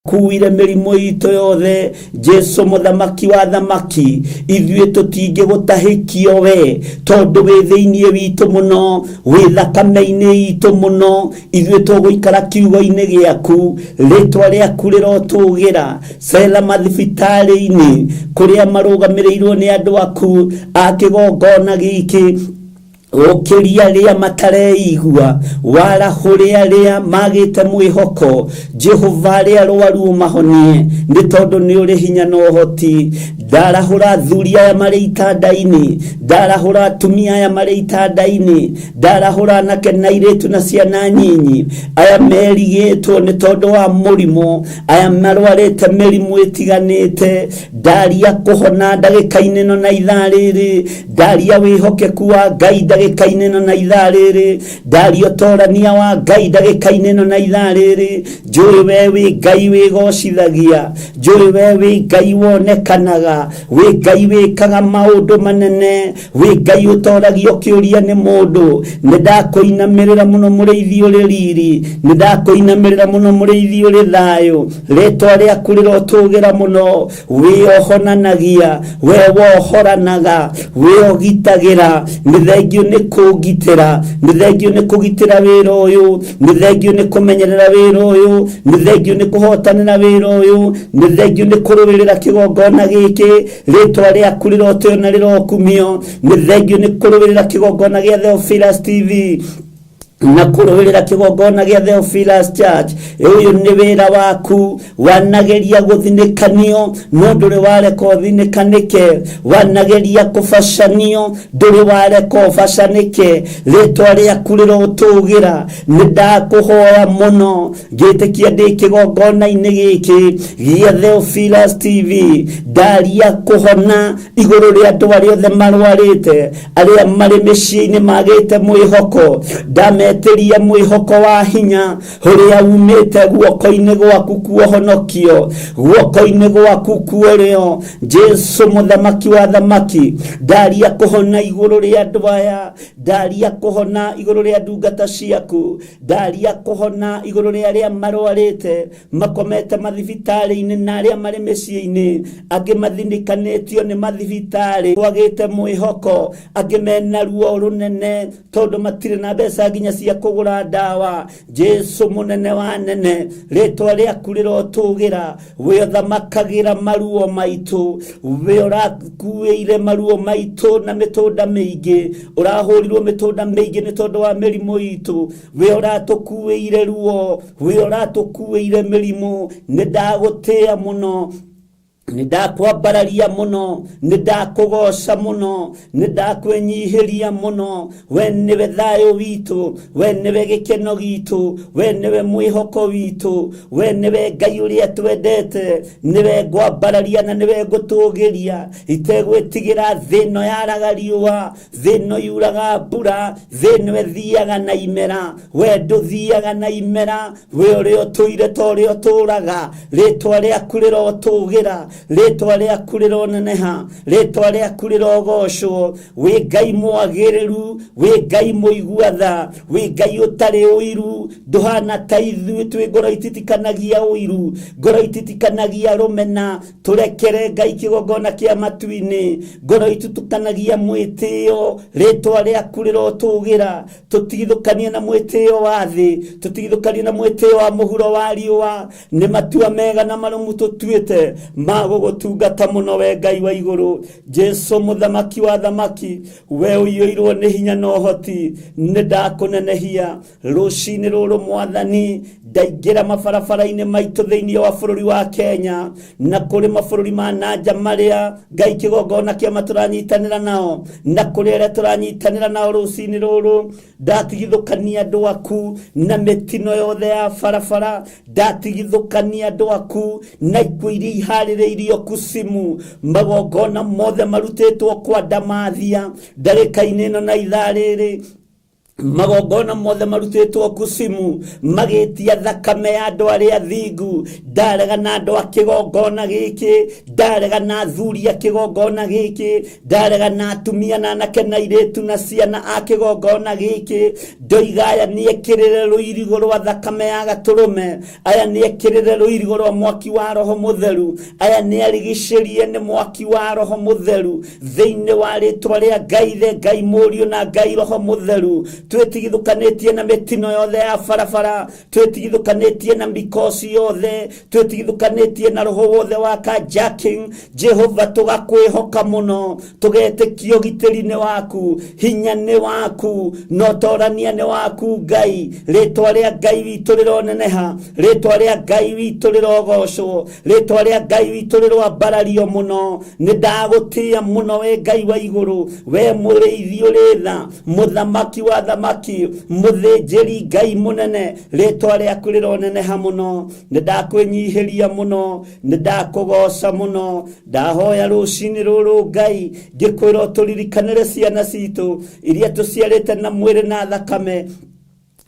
Kuire mĩrimũ itũ yothe. Jesu mũthamaki wa thamaki, ithuĩ tũtingĩgũtahĩkio we, tondũ wĩ thĩinĩ witũ mũno, wĩ thakame-inĩ itũ mũno. Ithuĩ tũgũikara kiugo-inĩ gĩaku, rĩtwa rĩaku rĩrotũgĩra. Cera mathibitarĩ-inĩ kũrĩa marũgamĩrĩirwo nĩ andũ aku a kĩgongona gĩkĩ, ũkĩria arĩa matareigua, warahũre arĩa magĩte mwĩhoko. Jehova, arĩa arwaru ũmahonie, nĩ tondũ nĩ ũrĩ hinya na ũhoti. Ndarahũra athuri aya marĩ itanda-inĩ, ndarahũra atumia aya marĩ itanda-inĩ, ndarahũra anake na airĩtu na ciana nyinyi, aya merigĩtwo nĩ tondũ wa mũrimũ, aya marwarĩte mĩrimũ ĩtiganĩte. Ndaria kũhona ndagĩka-inĩ ĩno na ithaa rĩrĩ, ndaria wĩhokeku wa Ngai ndagĩka-inĩ ĩno na ithaa rĩrĩ, ndaria ũtorania wa Ngai ndagĩka-inĩ ĩno na ithaa rĩrĩ. Njũĩ we wĩ Ngai wĩgocithagia, njũĩ we wĩ Ngai wonekanaga, wĩ Ngai wĩkaga maũndũ manene, wĩ Ngai ũtoragio kĩũria nĩ mũndũ. Nĩ ndakũinamĩrĩra mũno mũrĩithi ũrĩ riri, nĩ ndakũinamĩrĩra mũno mũrĩithi ũrĩ thayũ. Rĩtwa rĩaku rĩrotũgĩra mũno. Wĩohonanagia, we wohoranaga, wĩogitagĩra. Nĩ thengio nĩ kũngitĩra, nĩ thengio nĩ kũgitĩra wĩra ũyũ, nĩ thengio nĩ kũmenyerera wĩra ũyũ, nĩ thengio nĩ kũhotanĩra wĩra ũyũ, nĩ thengio nĩ kũrũĩrĩra kĩgongona gĩkĩ. Rĩtwa rĩaku rĩrotĩo na rĩrokumio. Nĩ thengio nĩ kũrũĩrĩra kĩgongona gĩa Theophilus TV na kũrũĩrĩra kĩgongona gĩa Theophilus Church. Ũyũ nĩ wĩra waku. Wanageria gũthinĩkanio, no ndũrĩ wareka ũthinĩkanĩke. Wanageria kũbacanio, ndũrĩ wareka ũbacanĩke. Rĩtwa rĩaku rĩrotũgĩra. Nĩ ndakũhoya mũno ngĩtĩkia ndĩ kĩgongona-inĩ gĩkĩ gĩa Theophilus TV, ndaria kũhona igũrũ rĩa andũ arĩa othe marwarĩte, arĩa marĩ mĩciĩ-inĩ magĩte mwĩhoko. Ndametĩria mwĩhoko wa hinya ũrĩa umĩte guoko-inĩ gwaku kuohonokio, guoko-inĩ gwaku kuorĩo. Jesu mũthamaki wa thamaki, ndaria kũhona igũrũ rĩa andũ aya, ndaria kũhona igũrũ rĩa ndungata ciaku, ndaria kũhona igũrũ rĩa arĩa marwarĩte makomete mathibitarĩ-inĩ na arĩa marĩ mĩciĩ-inĩ, angĩ mathinĩkanĩtio nĩ mathibitarĩ kwagĩte mwĩhoko, angĩ mena ruo rũnene tondũ matirĩ na mbeca nginya cia kũgũra ndawa. Jesu mũnene wa nene, rĩtwa rĩaku rĩrotũgĩra. We ũthamakagĩra maruo maitũ, we ũrakuĩire maruo maitũ na mĩtũnda mĩingĩ, ũrahũrirwo mĩtũnda mĩingĩ nĩ tondũ wa mĩrimũ itũ. We ũratũkuĩire ruo, we ũratũkuĩire mĩrimũ. Nĩ ndagũtĩĩa mũno, nĩ ndakwambararia mũno, nĩ ndakũgoca mũno, nĩ ndakwĩnyihĩria mũno. We nĩwe thayũ witũ, we nĩwe gĩkeno gitũ, we nĩwe mwĩhoko witũ, we nĩwe Ngai ũrĩa twendete. Nĩwe ngwambararia na nĩwe ngũtũgĩria, itegwĩtigĩra thĩ ĩno yaraga riũa, thĩ ĩno yuraga mbura, thĩ ĩno ĩthiaga na imera. We ndũthiaga na imera, we ũrĩa ũtũire ta ũrĩa ũtũraga. Rĩtwa rĩaku rĩrotũgĩra, rĩtwa rĩaku rĩroneneha, rĩtwa rĩaku rĩrogocwo. Wĩ Ngai mwagĩrĩru, wĩ Ngai mũigua tha, wĩ Ngai ũtarĩ ũiru. Ndũhana ta ithuĩ twĩ ngoro ititikanagia ũiru, ngoro ititikanagia rũmena. Tũrekere Ngai kĩgongona kĩa matu-inĩ, ngoro itutukanagia mwĩtĩo. Rĩtwa rĩaku rĩrotũgĩra. Tũtigithũkanie na mwĩtĩo wa thĩ, tũtigithũkanie na mwĩtĩo wa mũhuro wa riũa. Nĩ matua mega na marũmu tũtuĩte ma gũgũtungata mũno, we Ngai wa igũrũ. Jesu mũthamaki wa thamaki, we ũiyũirwo nĩ hinya na ũhoti, nĩ ndakũnenehia rũcinĩ rũrũ. Mwathani, ndaingĩra mabarabara-inĩ maitũ thĩinĩ wa bũrũri wa Kenya na kũrĩ mabũrũri ma nanja marĩa Ngai kĩgongona kĩama tũranyitanĩra nao, na kũrĩ arĩa tũranyitanĩra nao rũcinĩ rũrũ, ndatigithũkania andũ aku na mĩtino yothe ya barabara, ndatigithũkania andũ aku na ikuũ iria iharĩrĩirio kucimu, magongona mothe marutĩtwo kwa ndamathia ndagĩka-inĩ ĩno na ithaa rĩrĩ. Magongona mothe marutĩtwo kucimu magĩtia thakame ya andũ arĩa athingu. Ndarega na andũ a kĩgongona gĩkĩ, ndarega na athuri a kĩgongona gĩkĩ, ndarega na atumia na anake na airĩtu na ciana a kĩgongona gĩkĩ. Ndoiga aya nĩekĩrĩre rũirigo rwa thakame ya gatũrũme, aya nĩekĩrĩre rũirigo rwa mwaki wa roho mũtheru, aya nĩarigicĩrie nĩ mwaki wa roho mũtheru thĩinĩ wa rĩtwa rĩa Ngai Ithe, Ngai Mũriũ na Ngai Roho Mũtheru. Twĩtigithũkanĩtie na mĩtino yothe ya barabara, twĩtigithũkanĩtie na mikosi yothe, twĩtigithũkanĩtie na roho wothe wa carjacking. Jehova, tũgakwĩhoka mũno, tũgetĩkia ũgitĩri nĩ waku, hinya nĩ waku, na ũtorania nĩ waku Ngai. Rĩtwa rĩa Ngai witũ rĩroneneha, rĩtwa rĩa Ngai witũ rĩrogocwo, rĩtwa rĩa Ngai witũ rĩroambarario mũno. Nĩ ndagũtĩĩa mũno we Ngai wa igũrũ, we mũrĩithi ũrĩ tha, mũthamaki wa thamaki, mũthĩnjĩri Ngai mũnene, rĩtwa rĩaku rĩroneneha mũno. Nĩ ndakwĩnyihĩria mũno, nĩ ndakũgoca mũno. Ndahoya rũcinĩ rũrũ Ngai, ngĩkwĩra ũtũririkanĩre ciana citũ iria tũciarĩte na mwĩrĩ na thakame,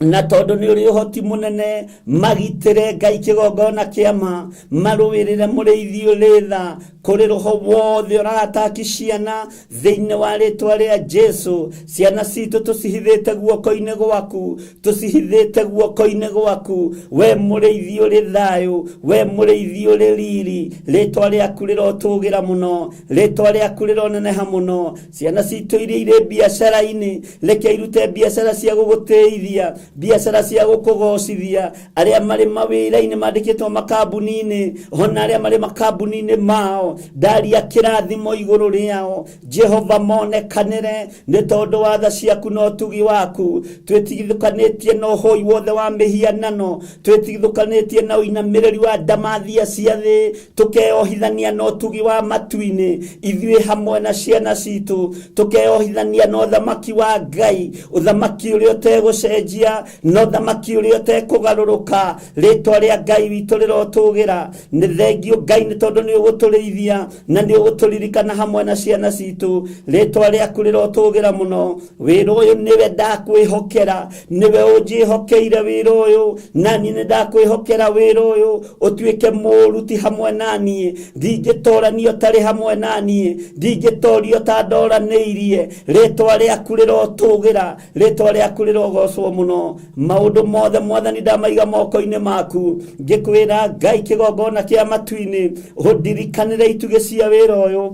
na tondũ nĩ ũrĩ ũhoti mũnene, magitĩre Ngai kĩgongona kĩa ma, marũĩrĩre mũrĩithi ũrĩ tha kũrĩ roho wothe ũrataki ciana thĩinĩ wa rĩtwa rĩa Jesu. Ciana citũ tũcihithĩte guoko-inĩ gwaku, tũcihithĩte guoko-inĩ gwaku, we mũrĩithi ũrĩ thayũ, we mũrĩithi ũrĩ riri. Rĩtwa rĩaku rĩrotũgĩra mũno, rĩtwa rĩaku rĩroneneha mũno. Ciana citũ iria irĩ biacara-inĩ, reke irute biacara cia gũgũtĩithia, biacara cia gũkũgocithia. Arĩa marĩ mawĩra-inĩ mandĩkĩtwo makambuni-inĩ, ona arĩa marĩ makambuni-inĩ mao, ndaria kĩrathimo igũrũ rĩao. Jehova, monekanĩre nĩ tondũ wa tha ciaku na ũtugi waku. Twĩtigithũkanĩtie na ũhoi wothe wa mĩhianano, twĩtigithũkanĩtie na ũinamĩrĩri wa ndamathia cia thĩ, tũkeyohithania na ũtugi wa matu-inĩ, ithuĩ hamwe na ciana citũ, tũkeyohithania na ũthamaki wa Ngai, ũthamaki ũrĩa ũtegũcenjia na ũthamaki ũrĩa ũtekũgarũrũka. Rĩtwa rĩa Ngai witũ rĩrotũgĩra. Nĩ thengio Ngai nĩ tondũ nĩ ũgũtũrĩithia na nĩ ũgũtũririkana hamwe na ciana citũ. Rĩtwa rĩaku rĩrotũgĩra mũno. Wĩra ũyũ nĩwe ndakwĩhokera, nĩwe ũnjĩhokeire wĩra ũyũ, na niĩ nĩ ndakwĩhokera wĩra ũyũ, ũtuĩke mũruti hamwe na niĩ. Ndingĩtorania ũtarĩ hamwe na niĩ, ndingĩtoria ũtandoranĩirie. Rĩtwa rĩaku rĩrotũgĩra, rĩtwa rĩaku rĩrogocwo mũno. Maũndũ mothe Mwathani ndamaiga moko-inĩ maku, ngĩkwĩra Ngai kĩgongona kĩa matu-inĩ, ũndirikanĩre itugĩ cia wĩra ũyũ,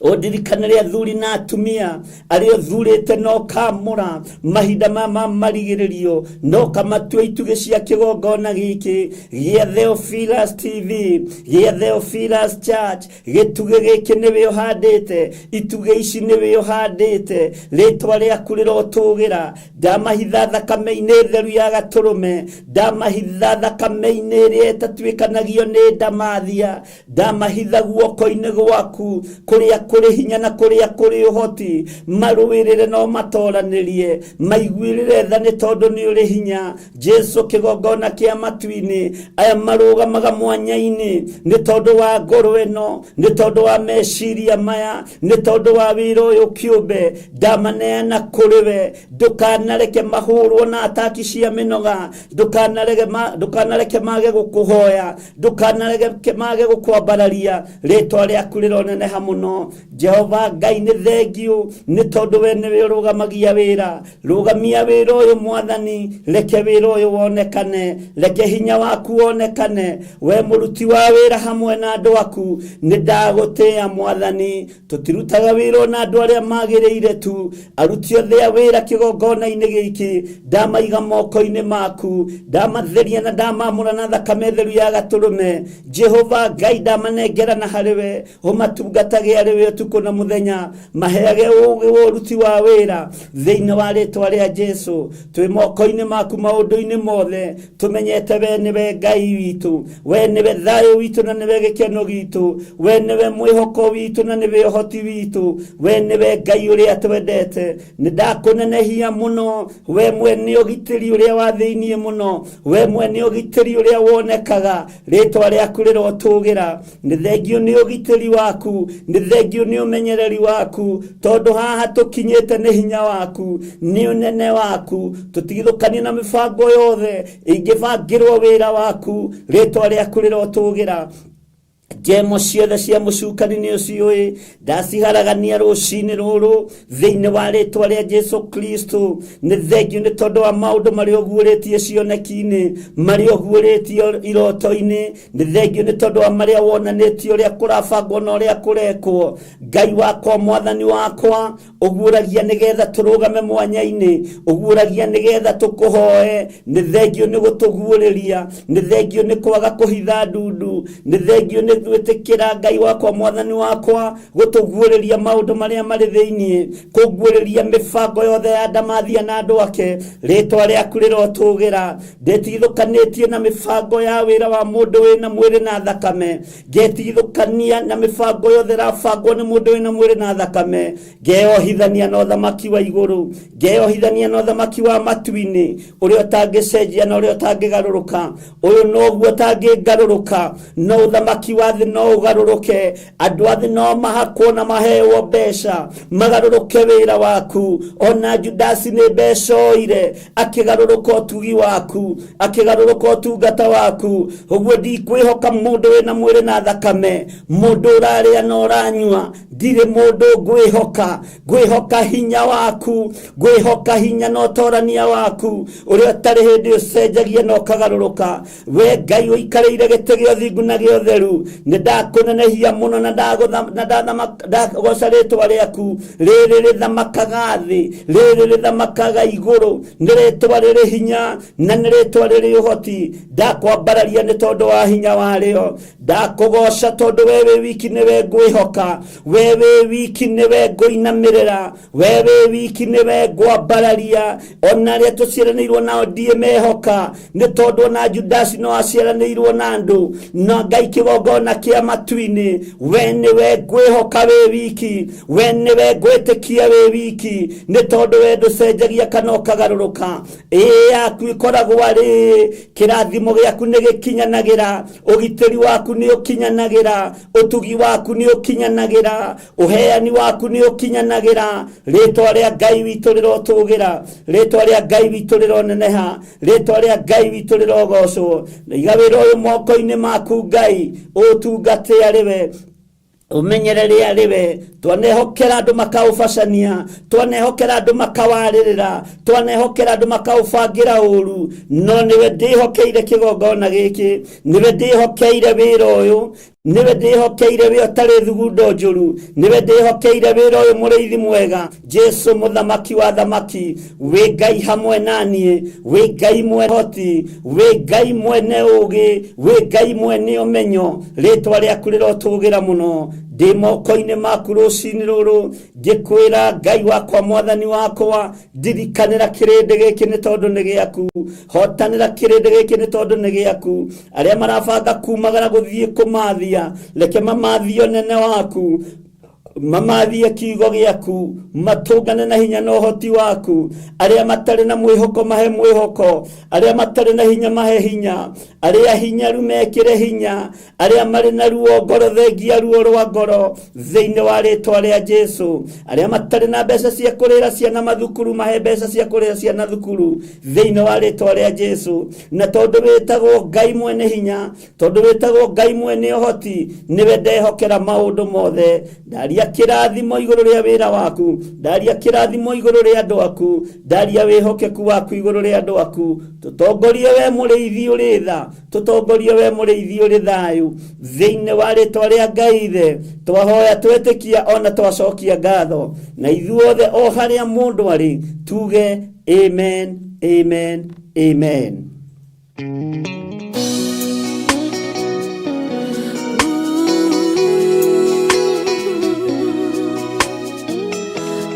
ũndirikanĩre athuri na atumia arĩa ũthurĩte na ũkamũra mahinda maya ma marigĩrĩrio, na ũkamatua itugĩ cia kĩgongona gĩkĩ gĩa Theophilus TV, gĩa Theophilus Church. Gĩtugĩ gĩkĩ nĩwe ũhandĩte, itugĩ ici nĩwe ũhandĩte, rĩtwa rĩaku rĩrotũgĩra. Ndamahitha thakame-inĩ theru ya gatũrũme, ndamahitha thakame-inĩ ĩrĩa ĩtatuĩkanagio nĩ ndamathia, ndamahitha guoko-inĩ gwaku kũrĩa kũrĩ hinya na kũrĩa kũrĩ ũhoti. Marũĩrĩre no matoranĩrie, maiguĩrĩre tha nĩ tondũ nĩ ũrĩ hinya. Jesu kĩgongona kĩa matu-inĩ, aya marũgamaga mwanya-inĩ nĩ tondũ wa ngoro ĩno, nĩ tondũ wa meciria maya, nĩ tondũ wa wĩra ũyũ kĩũmbe, ndamaneana kũrĩ we. Ndũkanareke mahũrwo na ataki cia mĩnoga, ndũkanareke mage gũkũhoya, ndũkanareke mage gũkwambararia. Rĩtwa rĩaku rĩroneneha mũno. Jehova Ngai, nĩ thengio nĩ tondũ we nĩwe ũrũgamagia wĩra. Rũgamia wĩra ũyũ Mwathani, reke wĩra ũyũ wonekane, reke hinya waku wonekane. We mũruti wa wĩra hamwe na andũ aku, nĩ ndagũtĩĩa Mwathani. Tũtirutaga wĩra ona andũ arĩa magĩrĩire tu, aruti othe a wĩra kĩgongona-inĩ gĩkĩ ndamaiga moko-inĩ maku, ndamatheria na ndamamũra na thakame theru ya gatũrũme. Jehova Ngai, ndamanengera na harĩ we, ũmatungatage arĩ we ũtukũ na mũthenya, maheage ũũgĩ wa ũruti wa wĩra thĩinĩ wa rĩtwa rĩa Jesu. Twĩ moko-inĩ maku maũndũ-inĩ mothe, tũmenyete we nĩwe Ngai witũ, we nĩwe thayũ witũ na nĩwe gĩkeno gitũ, we nĩwe mwĩhoko witũ na nĩwe ũhoti witũ, we nĩwe Ngai ũrĩa twendete. Nĩ ndakũnenehia mũno, we mwene ũgitĩri ũrĩa wa thĩinĩ mũno, we mwene ũgitĩri ũrĩa wonekaga. Rĩtwa rĩaku rĩrotũgĩra. Nĩ thengio nĩ ũgitĩri waku, nĩ thengio Thengiũ nĩ ũmenyereri waku, tondũ haha tũkinyĩte nĩ hinya waku, nĩ ũnene waku. Tũtigithũkanie na mĩbango yothe ĩngĩbangĩrwo wĩra waku, rĩtwa rĩaku rĩrotũgĩra. Njemo ciothe cia mũcukani nĩ ũciũĩ, ndaciharagania rũcinĩ rũrũ thĩinĩ wa rĩtwa rĩa Jesu Kristo. Nĩ thengiũ nĩ tondũ wa maũndũ marĩa ũguũrĩtie cioneki-inĩ, marĩa ũguũrĩtie iroto-inĩ. Nĩ thengiũ nĩ tondũ wa marĩa wonanĩtie ũrĩa kũrabangwo na ũrĩa kũrekwo. Ngai wakwa, mwathani wakwa, ũguũragia nĩgetha tũrũgame mwanya-inĩ, ũguũragia nĩgetha tũkũhoe. Nĩ thengiũ nĩ gũtũguũrĩria, nĩ thengiũ nĩ kwaga kũhitha ndundu, nĩ thengiũ nĩ gwĩtĩkĩra Ngai wakwa, mwathani wakwa, gũtũguũrĩria maũndũ marĩa marĩ thĩinĩ, kũguũrĩria mĩbango yothe ya Ndamathia na andũ ake. Rĩtwa rĩaku rĩrotũgĩra. Ndĩtigithũkanĩtie na mĩbango ya wĩra wa mũndũ wĩna mwĩrĩ na thakame, ngetigithũkania na mĩbango yothe ĩrabangwo nĩ mũndũ wĩna mwĩrĩ na thakame, ngeyohithania na ũthamaki wa igũrũ, ngeyohithania na ũthamaki wa matu-inĩ, ũrĩa ũtangĩcenjia na ũrĩa ũtangĩgarũrũka. Ũyũ noguo ũtangĩgarũrũka, no ũthamaki wa thĩ no ũgarũrũke. Andũ a thĩ no mahakwo na maheo mbeca magarũrũke wĩra waku. Ona Judasi nĩ mbeca oire akĩgarũrũka ũtugi waku, akĩgarũrũka ũtungata waku. Ũguo ndikwĩhoka mũndũ wĩna mwĩrĩ na thakame, mũndũ ũrarĩa na ũranyua. Ndirĩ mũndũ ngwĩhoka, ngwĩhoka hinya waku, ngwĩhoka hinya na ũtorania waku, ũrĩa ũtarĩ hĩndĩ ũcenjagia na ũkagarũrũka. We Ngai ũikarĩire gĩtĩ gĩa ũthingu na gĩa ũtheru, nĩ ndakũnenehia mũno na ndagoca rĩtwa rĩaku rĩrĩ rĩthamakaga thĩ, rĩrĩ rĩthamakaga igũrũ. Nĩ rĩtwa rĩrĩ hinya na nĩ rĩtwa rĩrĩ ũhoti. Ndakwambararia nĩ tondũ wa hinya warĩo. Ndakũgoca tondũ we wĩ wiki nĩwe ngwĩhoka, we wĩ wiki nĩwe ngũinamĩrĩra, we wĩ wiki nĩwe ngwambararia. Ona arĩa tũciaranĩirwo nao ndiĩ mehoka, nĩ tondũ ona Judasi no aciaranĩirwo na andũ, no Ngai kĩgongona kĩa matu-inĩ, we nĩwe ngwĩhoka wĩ wiki, we nĩwe ngwĩtĩkia wĩ wiki, nĩ tondũ we ndũcenjagia kana ũkagarũrũka. Ĩĩ yaku ĩkoragwo arĩ kĩrathimo gĩaku nĩ gĩkinyanagĩra, ũgitĩri waku nĩ ũkinyanagĩra, ũtugi waku nĩ ũkinyanagĩra, ũheani waku nĩ ũkinyanagĩra. Rĩtwa rĩa Ngai witũ rĩrotũgĩra, rĩtwa rĩa Ngai witũ rĩroneneha, rĩtwa rĩa Ngai witũ rĩrogocwo. Iga wĩra ũyũ moko-inĩ maku Ngai, ũtungate arĩ we, ũmenyerere arĩ we. Twanehokera andũ makaũbacania, twanehokera andũ makawarĩrĩra, twanehokera andũ makaũbangĩra ũru, no nĩwe ndĩhokeire kĩgongona gĩkĩ, nĩwe ndĩhokeire wĩra ũyũ, nĩwe ndĩhokeire wĩ ũtarĩ thugundo njũru, nĩwe ndĩhokeire wĩra ũyũ, mũrĩithi mwega Jesu, mũthamaki wa thamaki. Wĩ Ngai hamwe naniĩ, wĩ Ngai mwehoti, wĩ Ngai mwene ũgĩ, wĩ Ngai mwene ũmenyo. Rĩtwa rĩaku rĩrotũgĩra mũno. Ndĩ moko-inĩ maku rũcinĩ rũrũ, ngĩkwĩra Ngai wakwa, mwathani wakwa, ndirikanĩra kĩrĩndĩ gĩkĩ nĩ tondũ nĩ gĩaku, hotanĩra kĩrĩndĩ gĩkĩ nĩ tondũ nĩ gĩaku. Arĩa marabanga kumagara gũthiĩ kũmathia, reke mamathie ũnene waku, mamathie kiugo gĩaku, matũngane na hinya na ũhoti waku. Arĩa matarĩ na mwĩhoko mahe mwĩhoko, arĩa matarĩ na hinya mahe hinya, arĩa hinyaru mekĩre hinya, arĩa marĩ na ruo ngoro thengia ruo rwa ngoro thĩinĩ wa rĩtwa rĩa Jesu. Arĩa matarĩ na mbeca cia kũrĩra ciana mathukuru mahe mbeca cia kũrĩra ciana thukuru thĩinĩ wa rĩtwa rĩa Jesu. Na tondũ wĩtagwo Ngai mwene hinya, tondũ wĩtagwo Ngai mwene ũhoti, nĩwe ndehokera maũndũ mothe. Ndaria kĩrathimo igũrũ rĩa wĩra waku, ndaria kĩrathimo igũrũ rĩa andũ aku, ndaria wĩhokeku waku igũrũ rĩa andũ aku. Tũtongorie we mũrĩithi ũrĩ tha, tũtongorie we mũrĩithi ũrĩ thayũ, thĩinĩ wa rĩtwa rĩa Ngai Ithe twahoya, twetĩkia ona twacokia ngatho. Na ithuothe o harĩa mũndũ arĩ tuge amen, amen, amen.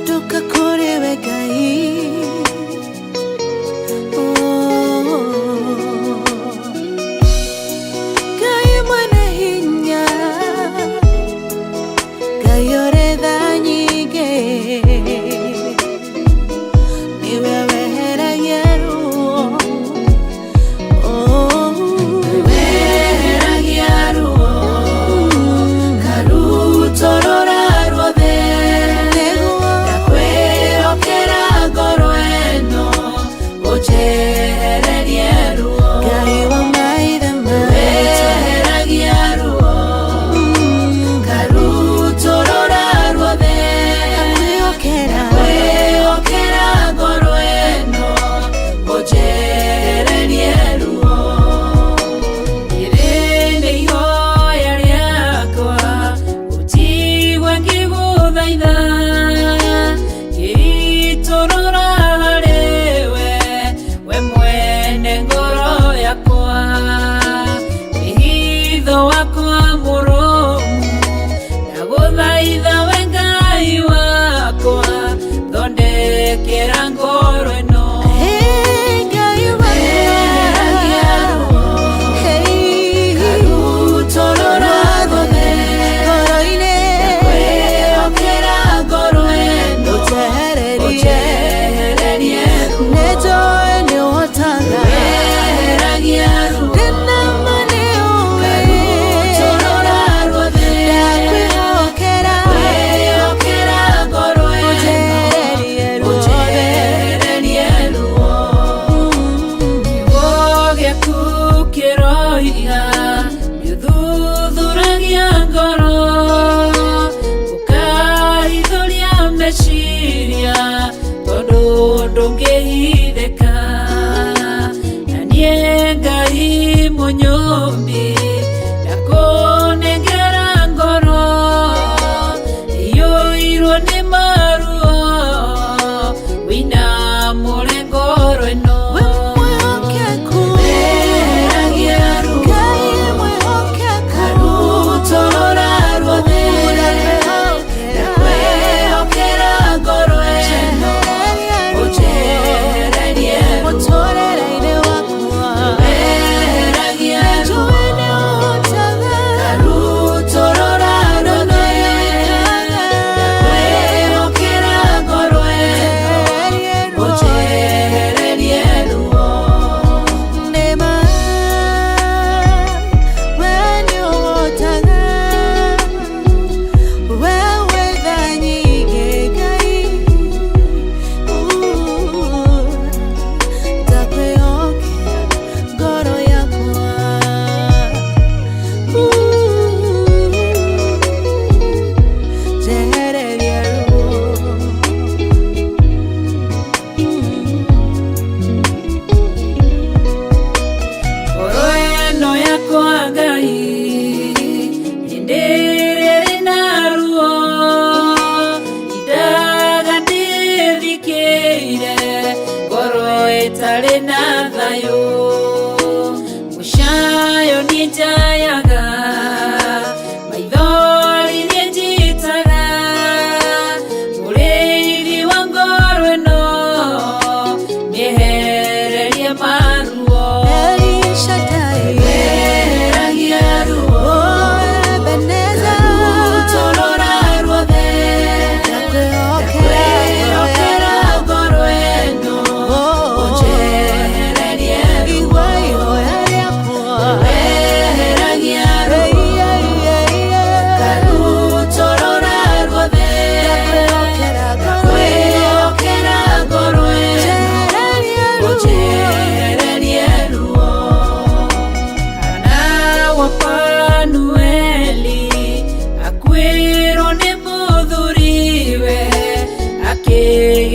Ndoka kũrĩ we Ngai. Oh. Ngai mwene hinya, Ngai ũrĩ tha nyingĩ, nĩwe weheragia ruo. Oh.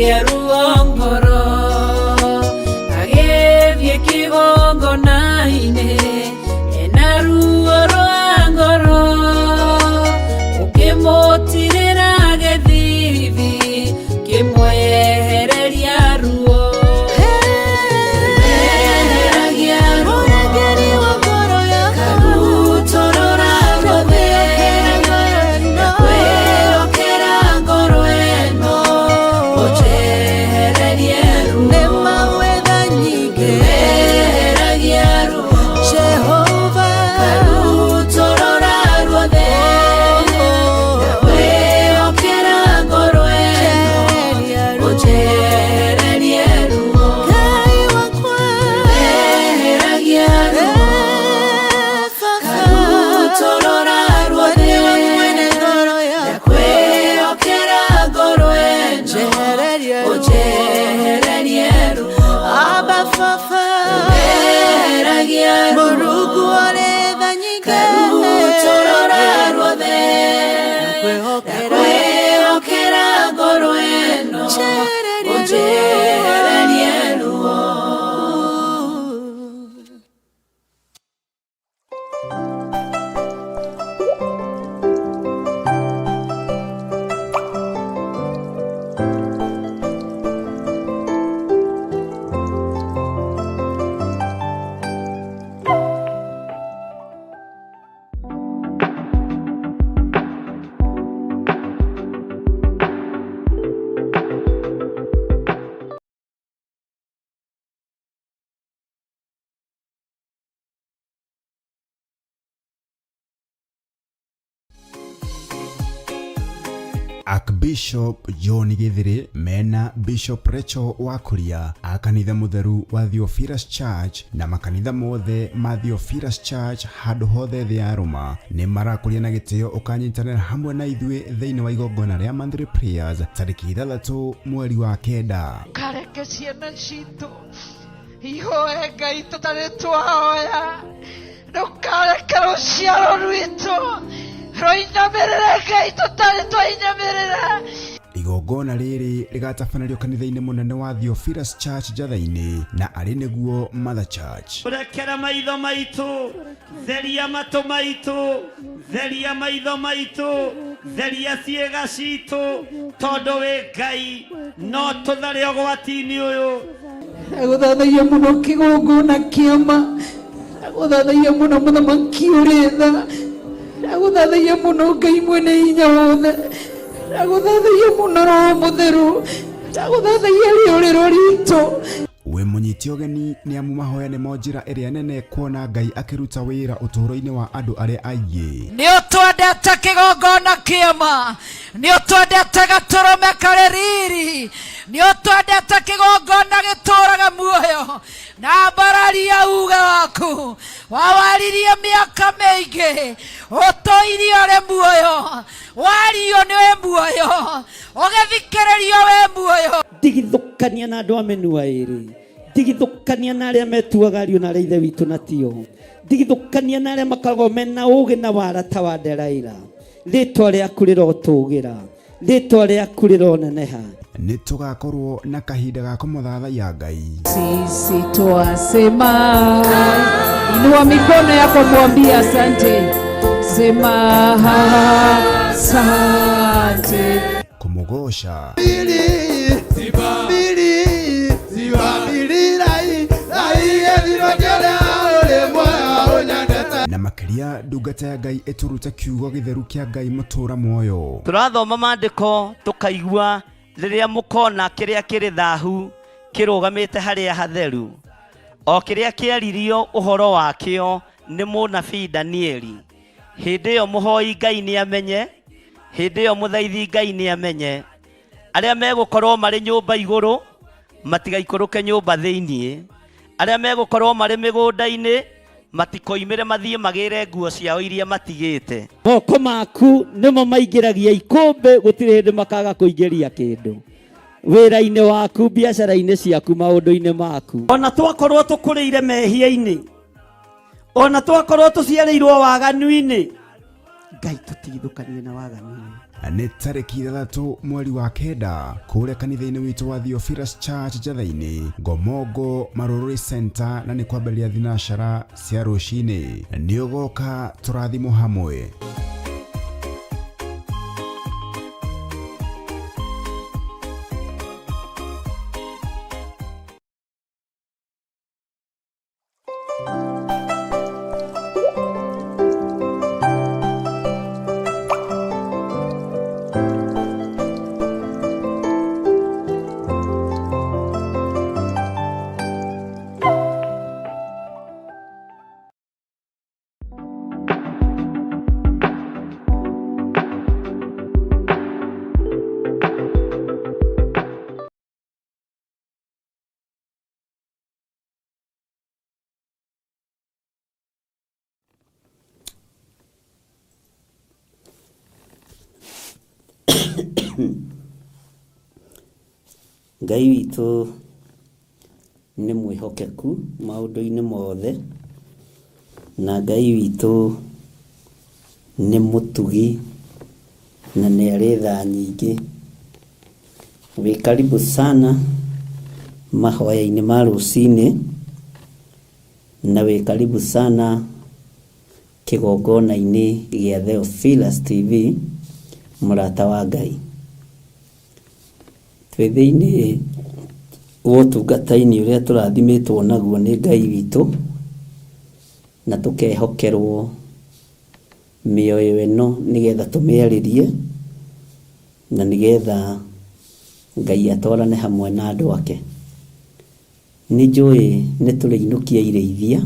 Akĩgĩa ruo ngoro, agĩthiĩ kĩgongona-inĩ ena ruo rwa ngoro, ũkĩmũtirĩra gĩthithi, kĩmwehereria ruo. Eheragia ruo, karutorora ruothe, ndakwĩhokera ngoro ĩno, ũnjehererie ruo. Eheragia ruo, karutorora ruothe, ndakwĩhokera ngoro ĩno, ũnjehererie ruo. Eheragia ruo, karutorora ruothe, ndakwĩhokera ngoro ĩno, ũnjehererie ruo. Eheragia ruo, karutorora ruothe, ndakwĩhokera ngoro ĩno, ũnjehererie ruo. Archbishop John Githiri mena Bishop Rachel Wakuria a kanitha mutheru wa Theophilus Church na makanitha mothe ma Theophilus Church handũ hothe thĩ ya Roma nĩ marakũria na gĩtĩo ũkanyitanĩra hamwe na ithuĩ thĩinĩ wa igongona rĩa monthly prayers tarĩki 6 mweri wa 9. Kareke ciana citũ ihoe Ngai tũtarĩ twahoya, ndũkareke rũciaro rwitũ rũinamĩrĩre Ngai tũtarĩ twainamĩrĩra. Igongona rĩrĩ rĩgatabanĩrio kanitha-inĩ mũnene wa Theophilus Church Njatha-inĩ na arĩ nĩguo Mother Church. Rekera maitho maitũ, theria matũ maitũ, theria maitho maitũ, theria ciĩga citũ, tondũ wĩ Ngai no tũthare ũgwati-inĩ ũyũ. Ndagũthathaia mũno kĩgongona kĩama, ndagũthathaia mũno mũthamaki ũrĩ tha, ndagũthathaia mũno Ngai mwene hinya wothe, ndagũthathaia mũno Roho Mũtheru, ndagũthathaia rĩũrĩro ritũ. Wĩ mũnyite ũgeni nĩ amu mahoya nĩmo njĩra ĩrĩa nene kuona Ngai akĩruta wĩra ũtũũro-inĩ wa andũ arĩa aingĩ. Nĩ ũtwendete kĩgongona kĩama, nĩ ũtwendete gatũrũme karĩ riri, nĩ ũtwendete kĩgongona gĩtũraga muoyo, na mbararia uga waku wawaririe mĩaka mĩingĩ, ũtũirie ũrĩ muoyo, wario nĩ wĩ muoyo, ũgĩthikĩrĩrio wĩ muoyo. Ndigithũkania na andũ a mĩnua ĩrĩ, ndigithũkania na arĩa metuaga ariũ na arĩa ithe witũ na tio, ndigithũkania na arĩa makoragwo mena ũgĩ na wara ta wa Delaila. Rĩtwa rĩaku rĩrotũgĩra, rĩtwa rĩaku rĩroneneha. Nĩ tũgakorwo na kahinda ga kũmũthathaiya Ngai. Sisi twasema, inua mikono yako mwambie asante, sema asante. Kũmũgoca. Na makĩria ndungata ya Ngai ĩtũrute kiugo gĩtheru kĩa Ngai mũtũra muoyo. Tũrathoma maandĩko tũkaigua rĩrĩa mũkona kĩrĩa kĩrĩ thahu kĩrũgamĩte harĩa hatheru, o kĩrĩa kĩaririo ũhoro wakĩo nĩ mũnabii Danieli. Hĩndĩ ĩyo mũhoi Ngai nĩamenye, hĩndĩ ĩyo mũthaithi Ngai nĩamenye. Arĩa megũkorwo marĩ nyũmba igũrũ matigaikũrũke nyũmba thĩiniĩ, arĩa megũkorwo marĩ mĩgũnda-inĩ matikoimĩre mathiĩ magĩre nguo ciao iria matigĩte. Moko maku nĩmo maingĩragia ikũmbĩ, gũtirĩ hĩndĩ makaga kũingĩria kĩndũ wĩra-inĩ waku, biacara-inĩ ciaku, maũndũ-inĩ maku. Ona twakorwo tũkũrĩire mehia-inĩ, ona twakorwo tũciarĩirwo waganu-inĩ, Ngai tũtigithũkanie na waganu ũyũ. Nĩ tarĩki 6 mweri wa 9 kũrĩa kanitha-inĩ witũ wa Theophilus Church Njatha-inĩ, Ngomongo Marũrũri Center, na nĩ kwambĩrĩria thinacara cia rũcinĩ. Nĩ ũgoka tũrathimwo hamwe. Ngai witũ nĩ mwĩhokeku maũndũ-inĩ mothe, na Ngai witũ nĩ mũtugi na nĩ arĩ tha nyingĩ. Wĩ karibu sana mahoya-inĩ ma rũcinĩ, na wĩ karibu sana kĩgongona-inĩ gĩa Theophilus TV, mũrata wa Ngai. Twĩ thĩinĩ wa ũtungata-inĩ ũrĩa tũrathimĩtwo naguo nĩ Ngai witũ, na tũkehokerwo mĩoyo ĩno nĩgetha tũmĩarĩrie, na nĩgetha Ngai atwarane hamwe na andũ ake. Nĩ njũĩ nĩ tũrĩinũkia irĩithia,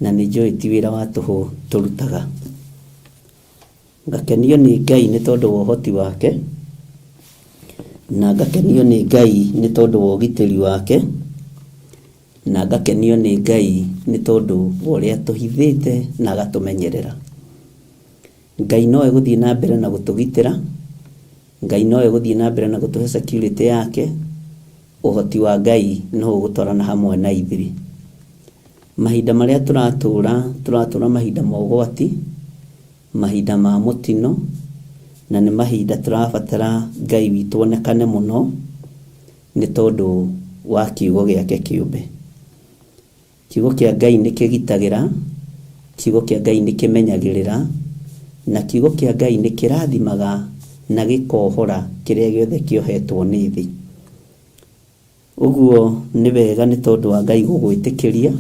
na nĩ njũĩ ti wĩra wa tũhũ tũrutaga. Ngakenio nĩ Ngai nĩ tondũ wa ũhoti wake, na ngakenio nĩ Ngai nĩ tondũ wa ũgitĩri wake, na ngakenio nĩ Ngai nĩ tondũ wa ũrĩa atũhithĩte na agatũmenyerera. Ngai no egũthiĩ na mbere na gũtũgitĩra, Ngai no egũthiĩ na mbere na gũtũhe security yake, ũhoti wa Ngai no ũgũtwarana hamwe na ithuĩ. Mahinda marĩa tũratũra, tũratũra mahinda ma ũgwati, mahinda ma mũtino, na nĩ mahinda tũrabatara Ngai witũ onekane mũno nĩ tondũ wa kiugo gĩake kĩũmbe. Kiugo kĩa Ngai nĩ kĩgitagĩra, kiugo kĩa Ngai nĩ kĩmenyagĩrĩra, na kiugo kĩa Ngai nĩ kĩrathimaga na gĩkohora kĩrĩa gĩothe kĩohetwo nĩ thĩ. Ũguo nĩ wega nĩ tondũ wa Ngai gũgwĩtĩkĩria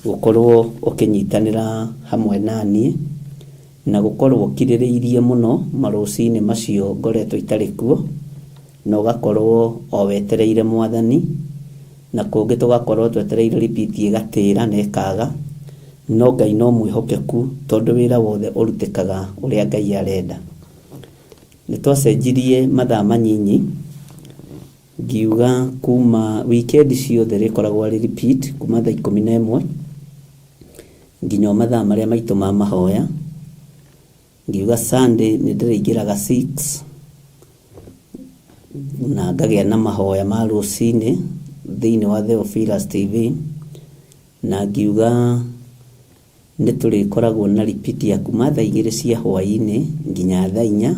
gũkorwo ũkĩnyitanĩra hamwe na niĩ, na gũkorwo ũkirĩrĩirie mũno marũcinĩ macio ngoretwo itarĩ kuo, na ũgakorwo o wetereire Mwathani, na kũngĩ tũgakorwo twetereire repeat ĩgatĩra na ĩkaga, no Ngai no mwĩhokeku tondũ wĩra wothe ũrutĩkaga ũrĩa Ngai arenda. Nĩ twacenjirie mathaa manyinyi, ngiuga kuma weekend ciothe rĩkoragwo arĩ repeat kuma thaa 11 nginya o mathaa marĩa maitũ ma mahoya. Ngiuga Sunday nĩ ndĩrĩingĩraga 6 na ngagĩa na mahoya ma rũcinĩ thĩinĩ wa Theophilus TV, na ngiuga nĩ tũrĩkoragwo na repeat ya kuma thaa 2 cia hwaĩ-inĩ nginya thaa 4.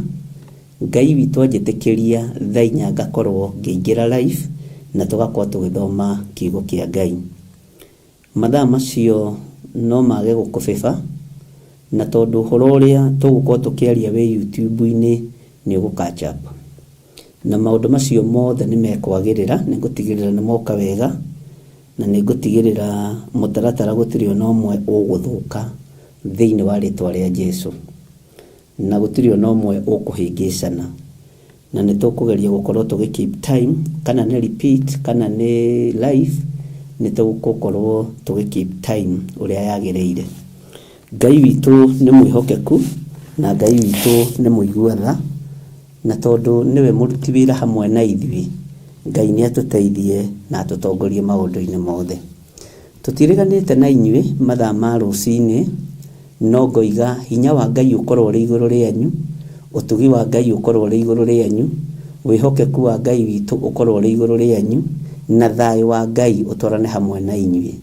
Ngai witũ anjĩtĩkĩria thaa 4 ngakorwo ngĩingĩra live na tũgakorwo tũgĩthoma kiugo kĩa Ngai. Mathaa macio no mage gũkũbĩba, na tondũ ũhoro ũrĩa tũgũkorwo tũkĩaria wĩ YouTube-inĩ nĩ ũgũ catch up. Na maũndũ macio mothe nĩ mekwagĩrĩra, nĩ ngũtigĩrĩra nĩ moka wega, na nĩ ngũtigĩrĩra mũtaratara gũtirĩ ona ũmwe ũgũthũka thĩinĩ wa rĩtwa rĩa Jesu. Na gũtirĩ ona ũmwe ũkũhĩngĩcana. Na nĩ tũkũgeria gũkorwo tũgĩ keep time, kana nĩ repeat, kana nĩ live, nĩ tũgũkorwo tũgĩ keep time ũrĩa yagĩrĩire. Ngai witũ nĩ mwĩhokeku, na Ngai witũ nĩ mũigua tha, na tondũ nĩwe mũruti wĩra hamwe na ithuĩ, Ngai nĩ atũteithie na atũtongorie maũndũ-inĩ mothe. Tũtiriganĩte na inyuĩ mathaa ma rũcinĩ, no ngoiga hinya wa Ngai ũkorwo ũrĩ igũrũ rĩanyu, ũtugi wa Ngai ũkorwo ũrĩ igũrũ rĩanyu, wĩhokeku wa Ngai witũ ũkorwo ũrĩ igũrũ rĩanyu, na thayũ wa Ngai ũtwarane hamwe na inyuĩ.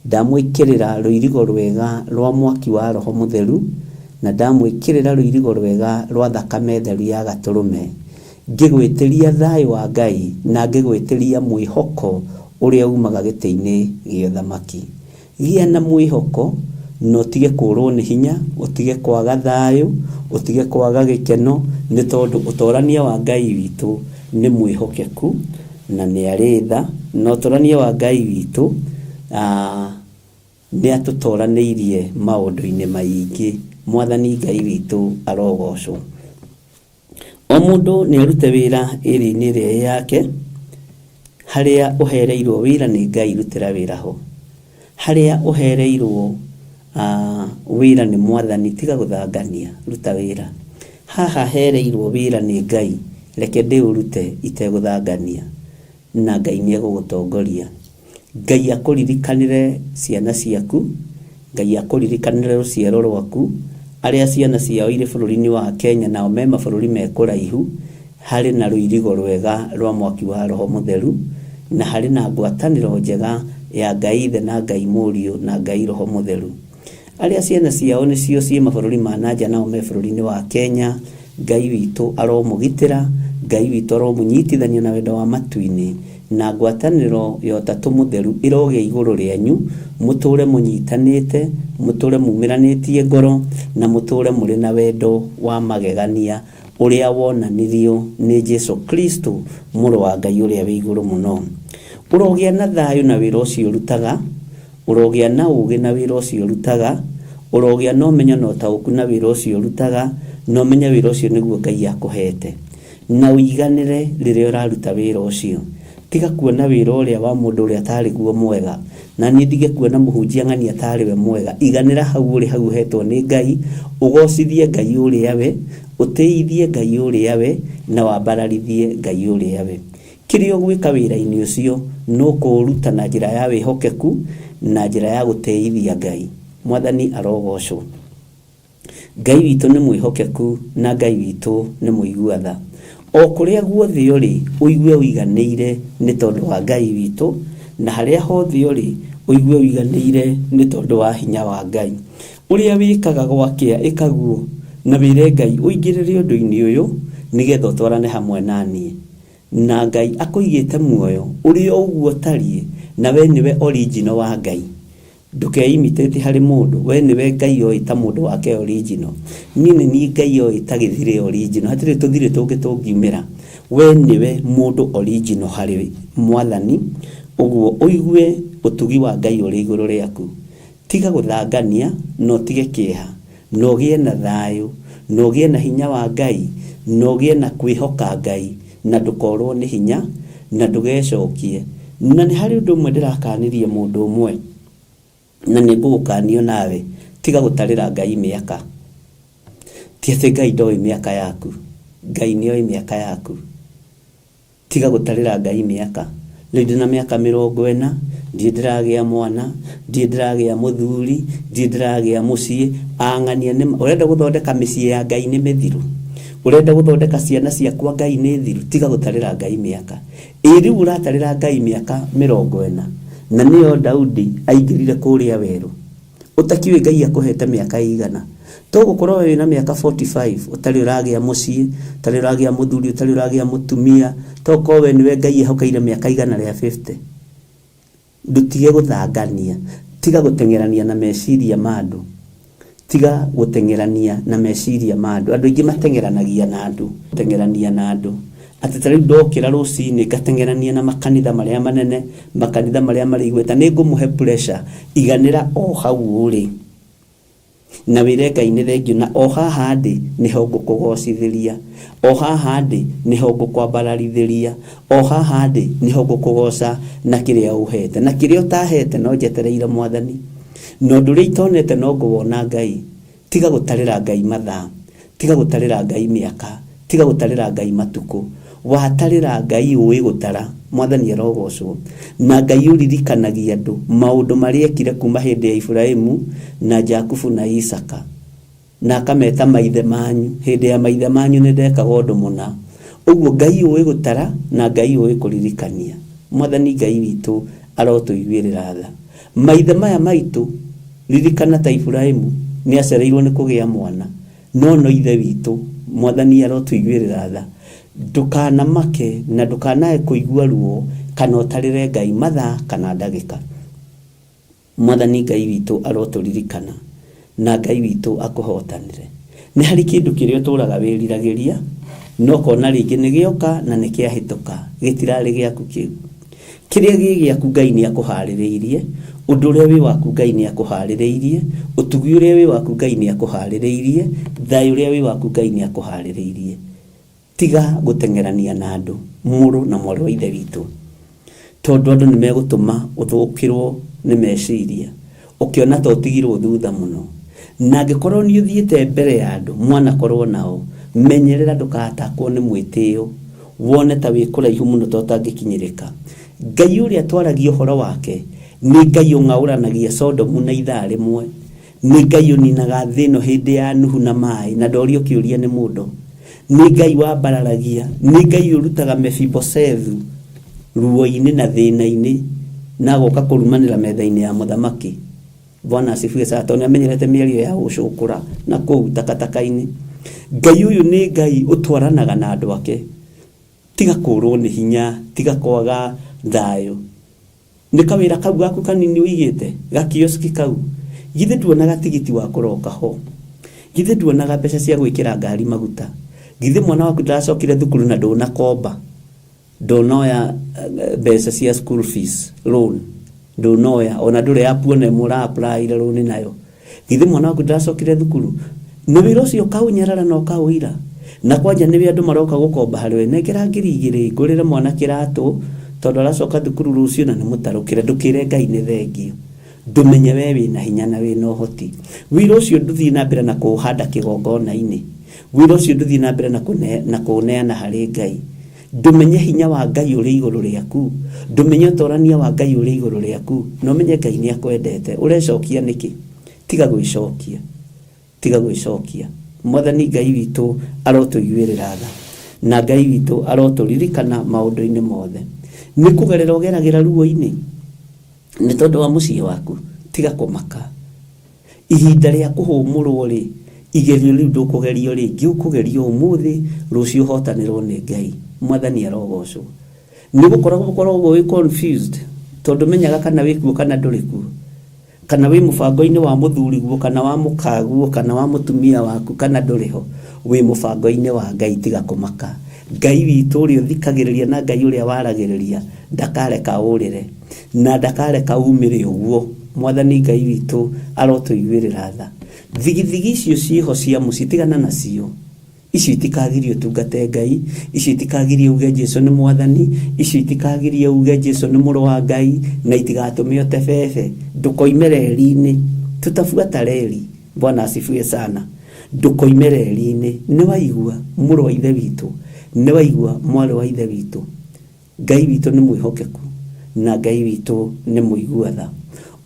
Ndamwĩkĩrĩra rũirigo rwega rwa mwaki wa Roho Mũtheru, Na ndamwĩkĩrĩra rũirigo rwega rwa thakame theru ya gatũrũme, ngĩgwĩtĩria thayũ wa Ngai na ngĩgwĩtĩria mwĩhoko ũrĩa umaga gĩtĩ-inĩ gĩa ũthamaki. Gĩa na mwĩhoko na ũtige kũrwo nĩ hinya, ũtige kwaga thayũ, ũtige kwaga gĩkeno, nĩ tondũ ũtorania wa Ngai witũ nĩ mwĩhokeku na nĩ arĩ tha, na ũtorania wa Ngai witũ nĩ atũtoranĩirie maũndũ-inĩ maingĩ. Mwathani Ngai witũ arogocwo. O mũndũ nĩ arute wĩra ĩrĩ-inĩ ĩrĩa ĩ yake, harĩa ũhereirwo wĩra nĩ Ngai rutĩra wĩra ho. Harĩa ũhereirwo wĩra nĩ Mwathani tiga gũthangania, ruta wĩra. Haha hereirwo wĩra nĩ Ngai, reke ndĩũrute itegũthangania, na Ngai nĩ egũgũtongoria. Ngai akũririkanĩre ciana ciaku, Ngai akũririkanĩre rũciaro rwaku, arĩa ciana ciao irĩ bũrũri-inĩ wa Kenya nao me mabũrũri me kũraihu, harĩ na rũirigo rwega rwa mwaki wa Roho Mũtheru, na harĩ na ngwatanĩro njega ya Ngai Ithe na Ngai Mũriũ na Ngai Roho Mũtheru. Arĩa ciana ciao nĩcio ciĩ mabũrũri ma na nja nao me bũrũri-inĩ wa Kenya, Ngai witũ aromũgitĩra, Ngai witũ aromũnyitithania na wendo wa matu-inĩ, na ngwatanĩro ya Ũtatũ Mũtheru ĩrogĩa igũrũ rĩanyu, mũtũũre mũnyitanĩte, mũtũũre mumĩranĩtie ngoro, na mũtũũre mũrĩ na wendo wa magegania ũrĩa wonanirio nĩ Jesu Kristo, Mũrũ wa Ngai ũrĩa wĩ igũrũ mũno. Ũrogĩa na thayũ na wĩra ũcio ũrutaga, ũrogĩa na ũũgĩ na wĩra ũcio ũrutaga, ũrogĩa na ũmenyo na ũtaũku na wĩra ũcio ũrutaga, na ũmenye wĩra ũcio nĩguo Ngai akũhete. Na ũiganĩre rĩrĩa ũraruta wĩra ũcio. Tiga kuona wĩra ũrĩa wa mũndũ ũrĩa tarĩ guo mwega, na niĩ ndige kuona mũhunjia ng'ania tarĩ we mwega. Iganĩra hau ũrĩ hau ũhetwo nĩ Ngai, ũgocithie Ngai ũrĩa we, ũtĩithie Ngai ũrĩa we, na wambararithie Ngai ũrĩa we. Kĩrĩa ũgwĩka wĩra-inĩ ũcio no kũũruta na njĩra ya wĩhokeku na njĩra ya gũtĩithia Ngai. Mwathani arogocwo. Ngai witũ nĩ mwĩhokeku na Ngai witũ nĩ mũigua tha. O kũrĩa guothe ũrĩ, ũigue ũiganĩire nĩ tondũ wa Ngai witũ, na harĩa hothe ũrĩ, ũigue ũiganĩire nĩ tondũ wa hinya wa Ngai. Ũrĩa wĩkaga gwakĩa, ĩka guo, na wĩre Ngai ũingĩrĩre ũndũ-inĩ ũyũ, nĩgetha ũtwarane hamwe na niĩ. Na Ngai akũigĩte muoyo ũrĩ o ũguo ũtariĩ, na we nĩwe original wa Ngai. Ndũkeimitate harĩ mũndũ, we nĩwe Ngai oĩ ta mũndũ wake original. Niĩ nĩ niĩ Ngai oĩ ta gĩthirĩ original, hatirĩ tũthirĩ tũngĩ tũngiumĩra. We nĩwe mũndũ original harĩ Mwathani, ũguo ũigue ũtugi wa Ngai ũrĩ igũrũ rĩaku. Tiga gũthangania, na ũtige kĩeha, na ũgĩe na thayũ, na ũgĩe na hinya wa Ngai, na ũgĩe na kwĩhoka Ngai, na ndũkorwo nĩ hinya, na ndũgecokie. Na nĩ harĩ ũndũ ũmwe ndĩrakanirie mũndũ ũmwe, na nĩ ngũgũkania nawe, tiga gũtarĩra Ngai mĩaka. Ti atĩ Ngai ndoĩ mĩaka yaku, Ngai nĩoĩ mĩaka yaku. Tiga gũtarĩra Ngai mĩaka. Rĩu ndĩ na mĩaka 40, ndirĩ ndĩragĩa mwana, ndirĩ ndĩragĩa mũthuri, ndirĩ ndĩragĩa mũciĩ. Ang'ania nĩ ũrenda gũthondeka mĩciĩ ya Ngai nĩ mĩthiru? Ũrenda gũthondeka ciana ciakwa Ngai nĩ thiru? Tiga gũtarĩra Ngai mĩaka. Ĩ rĩu ũratarĩra Ngai mĩaka 40 na nĩyo Daudi aingĩrire kũrĩa werũ. Ũtakiũĩ Ngai akũhete mĩaka ĩigana. To gũkorwo we wĩna mĩaka 45 ũtarĩ ũragĩa mũciĩ, ũtarĩ ũragĩa mũthuri, ũtarĩ ũragĩa mũtumia, to gũkorwo we nĩwe Ngai ehokeire mĩaka 150. Ndũtige gũthangania, tiga gũteng'erania na meciria ma andũ, tiga gũteng'erania na meciria ma andũ. Andũ aingĩ mateng'eranagia na andũ, gũteng'erania na andũ. Atĩ ta rĩu ndokĩra rũcinĩ ngateng'erania na makanitha marĩa manene, makanitha marĩa marĩ igweta, nĩ ngũmũhe pressure, iganĩra o hau ũrĩ. Na wĩre Ngai nĩ thengiũ, na o haha ndĩ nĩho ngũkũgocithĩria, o haha ndĩ nĩho ngũkwambararithĩria, o haha ndĩ nĩho ngũkũgoca na kĩrĩa ũhete, na kĩrĩa ũtahete no njetereire Mwathani, na ũndũ ũrĩa itonete no ngũwona Ngai. Tiga gũtarĩra Ngai mathaa, tiga gũtarĩra Ngai mĩaka, tiga gũtarĩra Ngai matukũ. Watarĩra Ngai ũĩ gũtara, Mwathani arogocwo. Na Ngai ũririkanagia andũ maũndũ marĩa ekire kuma hĩndĩ ya Iburahimu na Jakubu na Isaka, na akameta maithe manyu, hĩndĩ ya maithe manyu nĩ ndekaga ũndũ mũna. Ũguo Ngai ũĩ gũtara na Ngai ũĩ kũririkania. Mwathani Ngai witũ arotũiguĩrĩra tha. Maithe maya maitũ, ririkana ta Iburahimu. Nĩ acereirwo nĩ kũgĩa mwana, no no Ithe witũ Mwathani arotũiguĩrĩra tha. Ndũkanamake na ndũkanae kũigua ruo kana ũtarĩre Ngai mathaa kana ndagĩka. Mwathani Ngai witũ arotũririkana na Ngai witũ akũhotanĩre. Nĩ harĩ kĩndũ kĩrĩa ũtũraga wĩriragĩria, no kona rĩngĩ nĩ gĩoka na nĩ kĩahĩtũka, gĩtirarĩ gĩaku kĩu. Kĩrĩa gĩ gĩaku Ngai nĩ akũharĩrĩirie, ũndũ ũrĩa wĩ waku Ngai nĩ akũharĩrĩirie, ũtugi ũrĩa wĩ waku Ngai nĩ akũharĩrĩirie, thayũ ũrĩa wĩ waku Ngai nĩ akũharĩrĩirie. Tiga gũteng'erania na andũ, mũrũ na mwarĩ wa Ithe witũ, tondũ andũ nĩ megũtũma ũthũkĩrwo nĩ meciria, ũkĩona ta ũtigirwo thutha mũno. Na angĩkorwo nĩ ũthiĩte mbere ya andũ mwanakorwo nao, menyerera ndũkatakwo nĩ mwĩtĩo, wone ta wĩ kũraihu mũno ta ũtangĩkinyĩrĩka. Ngai ũrĩa twaragia ũhoro wake nĩ Ngai ũng'aũranagia Sodomu na ithaa rĩmwe. Nĩ Ngai ũninaga thĩ ĩno hĩndĩ ya Nuhu na maĩ na ndorio kĩũria nĩ mũndũ. Nĩ Ngai wambararagia, nĩ Ngai ũrutaga Mefibosethu ruo-inĩ na thĩna-inĩ na agoka kũrumanĩra metha-inĩ ya mũthamaki. Bwana asifiwe sana, tondũ nĩamenyerete mĩario ya gũcũkũra na kũu takataka-inĩ. Ngai ũyũ nĩ Ngai ũtwaranaga na andũ ake. Tiga kũrwo nĩ hinya, tiga kwaga thayũ. Nĩ kawĩra kau gaku kanini ũigĩte, gakioski kau, githĩ nduonaga tigiti wa kũroka ho? Githĩ nduonaga mbeca cia gwĩkĩra ngari maguta? Githĩ mwana waku ndaracokire thukuru na ndũnakomba? Ndunoya mbeca cia school fees loan, ndunoya ona ndũrĩ app ona ĩmwe ũra apply loan nayo. Githĩ mwana waku ndaracokire thukuru? Na wĩra ũcio ũkaũnyarara na ũkaũira, na kwanja nĩwe andũ maroka gũkomba harĩ we, nengera 2000 ngũrĩre mwana kĩratũ tondũ aracoka thukuru rũciũ na nĩ mũtarũkĩre. Ndũkĩre Ngai nĩ thengio. Ndũmenye we wĩna hinya na wĩna ũhoti. Wĩra ũcio ndũthiĩ na mbere na kũũhanda kĩgongona-inĩ. Wĩra ũcio ndũthiĩ na mbere na kũũneana harĩ Ngai. Ndũmenye hinya wa Ngai ũrĩ igũrũ rĩaku. Ndũmenye ũtorania wa Ngai ũrĩ igũrũ rĩaku. Na ũmenye Ngai nĩ akwendete. Ũrecokia nĩkĩ? Tiga gwĩcokia. Tiga gwĩcokia. Mwathani Ngai witũ arotũiguĩrĩra tha. Na Ngai witũ arotũririkana maũndũ-inĩ mothe. Nĩ kũgerera ũgeragĩra ruo-inĩ nĩ tondũ wa mũciĩ waku. Tiga kũmaka. Ihinda rĩa kũhũmũrwo rĩ, igerio rĩu ndũkũgerio rĩngĩ, ũkũgerio ũmũthĩ, rũciũ ũhotanĩrwo nĩ Ngai. Mwathani arogocwo. Nĩ gũkoragwo ũkoragwo wĩ confused tondũ menyaga kana wĩ kuo kana ndũrĩ kuo, kana wĩ mũbango-inĩ wa mũthuriguo kana wa mũkaguo kana wa mũtumia waku kana ndũrĩ ho. Wĩ mũbango-inĩ wa Ngai, tiga kũmaka. Ngai witũ ũrĩa ũthikagĩrĩria na Ngai ũrĩa waragĩrĩria ndakareka ũrĩre na ndakareka umĩre ũguo. Mwathani Ngai witũ arotũiguĩrĩra tha. Thigithigi icio ciĩho cia mũciĩ tigana nacio. Icio itikagirie ũtungate Ngai, icio itikagirie uge Jesu nĩ Mwathani, icio itikagirie uge Jesu nĩ mũrũ wa Ngai, na itigatũme ũte bebe. Ndũkoime reri-inĩ. Tutabuata reri. Bwana asifiwe sana. Ndũkoime reri-inĩ. Nĩ waigua mũrũ wa Ithe witũ, nĩ waigua mwarĩ wa Ithe witũ. Ngai witũ nĩ mwĩhokeku na Ngai witũ nĩ mũigua tha.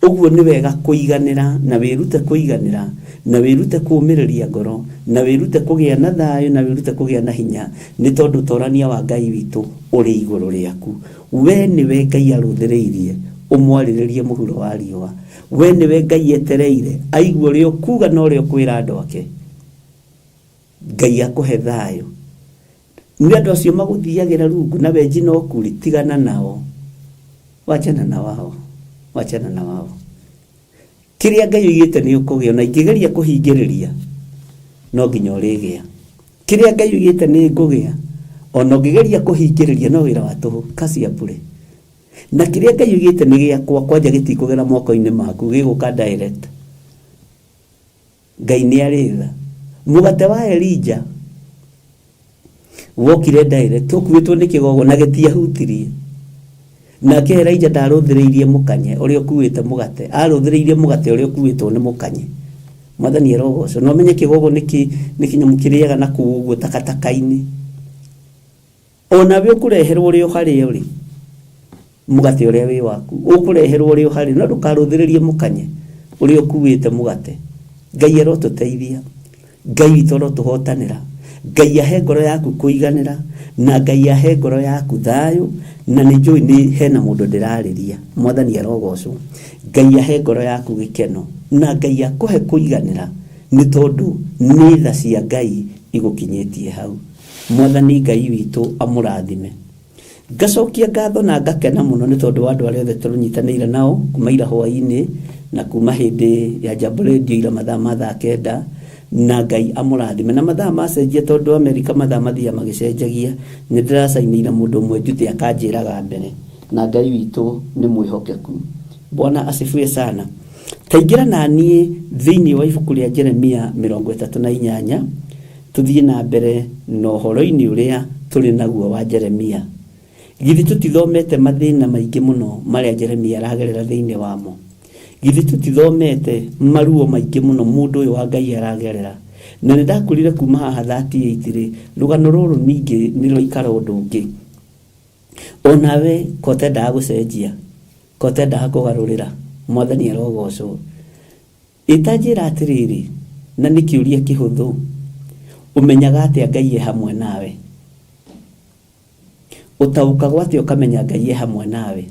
Ũguo nĩ wega kũiganĩra na wĩrute kũiganĩra na wĩrute kũũmĩrĩria ngoro na wĩrute kũgĩa na thayũ na wĩrute kũgĩa na hinya, nĩ tondũ ũtorania wa Ngai witũ ũrĩ igũrũ rĩaku. We nĩwe Ngai arũthĩrĩirie ũmwarĩrĩrie mũhuro wa riũa. We nĩwe Ngai etereire aigue ũrĩa ũkuga na ũrĩa ũkwĩra andũ ake. Ngai akũhe thayũ. Nĩ andũ acio magũthiagĩra rungu na wenji no kuri, tigana nao. Wachana na wao. Wachana na wao. Kĩrĩa Ngai oigĩte nĩ ũkũgĩa, na ingĩgeria kũhingĩrĩria no nginya ũrĩgĩa. Kĩrĩa Ngai oigĩte nĩ ngũgĩa, ona ũngĩgeria kũhingĩrĩria no wĩra wa tũhũ, kazi ya bure. Na kĩrĩa Ngai oigĩte nĩ gĩakwa, kwanja gĩtikũgera moko-inĩ maku, gĩgũka direct. Ngai nĩ arĩ tha. Mũgate wa Elijah wokire direct, ũkuĩtwo nĩ kĩgogo na gĩtiahutirie. Nake Elijah ndarũthĩrĩirie mũkanye ũrĩa ũkuĩte mũgate, arũthĩrĩirie mũgate ũrĩa ũkuĩtwo nĩ mũkanye. Mwathani arogocwo. Na ũmenye kĩgogo nĩ kĩnyamũ kĩrĩaga na kũu ũguo takataka-inĩ. Onawe ũkũreherwo ũrĩ o harĩa ũrĩ, mũgate ũrĩa wĩ waku ũkũreherwo ũrĩ o harĩa, no ndũkarũthĩrĩrie mũkanye ũrĩa ũkuĩte mũgate. Ngai arotũteithia, Ngai witũ arotũhotanĩra, Ngai ahe ngoro yaku kũiganĩra, na Ngai ahe ngoro yaku thayũ, na nĩ njũĩ nĩ hena mũndũ ndĩrarĩria. Mwathani arogocwo. Ngai ahe ngoro yaku gĩkeno, na Ngai akũhe kũiganĩra. Nĩ tondũ nĩ tha cia Ngai igũkinyĩtie hau. Mwathani Ngai witũ amũrathime. Ngacokia ngatho na ngakena mũno nĩ tondũ wa andũ arĩa othe tũnyitanĩire nao kuma ira hwaĩ-inĩ na kuma hĩndĩ ya Jambo Radio ira mathaa ma thaa kenda, na Ngai amũrathime. Na mathaa macenjia tondũ Amerika mathaa mathiaga magĩcenjagia, nĩ ndĩracainĩire mũndũ ũmwe njute akanjĩraga mbere, na Ngai witũ nĩ mwĩhokeku. Bwana asifiwe sana. Taingĩra na niĩ thĩinĩ wa ibuku rĩa Jeremia 38, tũthiĩ na mbere na ũhoro-inĩ ũrĩa tũrĩ naguo wa Jeremia. Githĩ tũtithomete mathĩna maingĩ mũno marĩa Jeremia aragerera thĩinĩ wamo? Githĩ tũtithomete maruo maingĩ mũno mũndũ ũyũ wa Ngai aragerera? Na nĩ ndakwĩrire kuma haha 38 rĩ, rũgano rũrũ ningĩ nĩ rwaikara ũndũ ũngĩ. Onawe ko ũtendaga gũcenjia, ko ũtendaga kũgarũrĩra, Mwathani arogocwo. Ĩtanjĩra atĩrĩrĩ, na nĩ kĩũria kĩhũthũ, ũmenyaga atĩa Ngai e hamwe nawe? Ũtaũkagwo atĩa ũkamenya Ngai e hamwe nawe?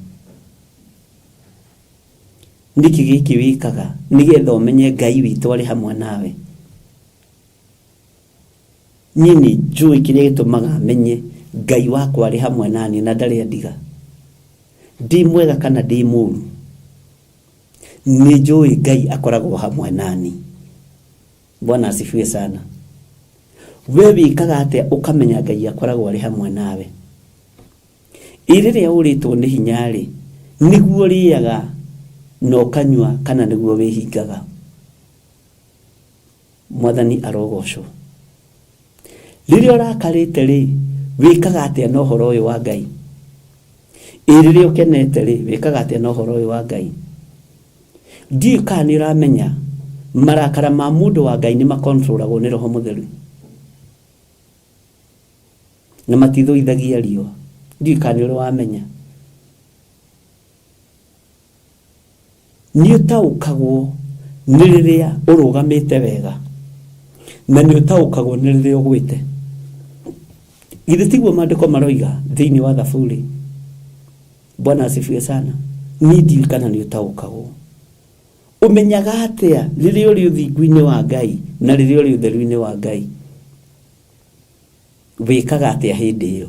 Nĩkĩ gĩkĩ wĩkaga nĩgetha ũmenye Ngai witũ arĩ hamwe nawe? Niĩ nĩ njũĩ kĩrĩa gĩtũmaga menye Ngai wakwa arĩ hamwe naniĩ na ndarĩ andiga. Ndĩ mwega kana ndĩ mũũru, nĩ njũĩ Ngai akoragwo hamwe nani. Bwana asifiwe sana. We wĩkaga atĩa ũkamenya Ngai akoragwo arĩ hamwe nawe? Ĩ rĩrĩa ũrĩtwo nĩ hinya-rĩ, nĩguo ũrĩaga na ũkanyua kana nĩguo wĩhingaga? Mwathani arogocwo. Rĩrĩa ũrakarĩte-rĩ, wĩkaga atĩa na ũhoro ũyũ wa Ngai? Ĩ rĩrĩa ũkenete-rĩ, wĩkaga atĩa na ũhoro ũyũ wa Ngai? Ndiũĩ kana nĩ ũramenya marakara ma mũndũ wa Ngai nĩ makontrolagwo nĩ Roho Mũtheru na matithũithagia riũa. Ndiũĩ kana nĩ ũrĩ wamenya. Nĩ ũtaũkagwo nĩ rĩrĩa ũrũgamĩte wega na nĩ ũtaũkagwo nĩ rĩrĩa ũgwĩte. Githĩ tiguo maandĩko maroiga thĩinĩ wa Thaburi? Bwana asifiwe sana. Niĩ ndiũĩ kana nĩ ũtaũkagwo. Ũmenyaga atĩa rĩrĩa ũrĩ ũthingu-inĩ wa Ngai na rĩrĩa ũrĩ ũtheru-inĩ wa Ngai? Wĩkaga atĩa hĩndĩ ĩyo?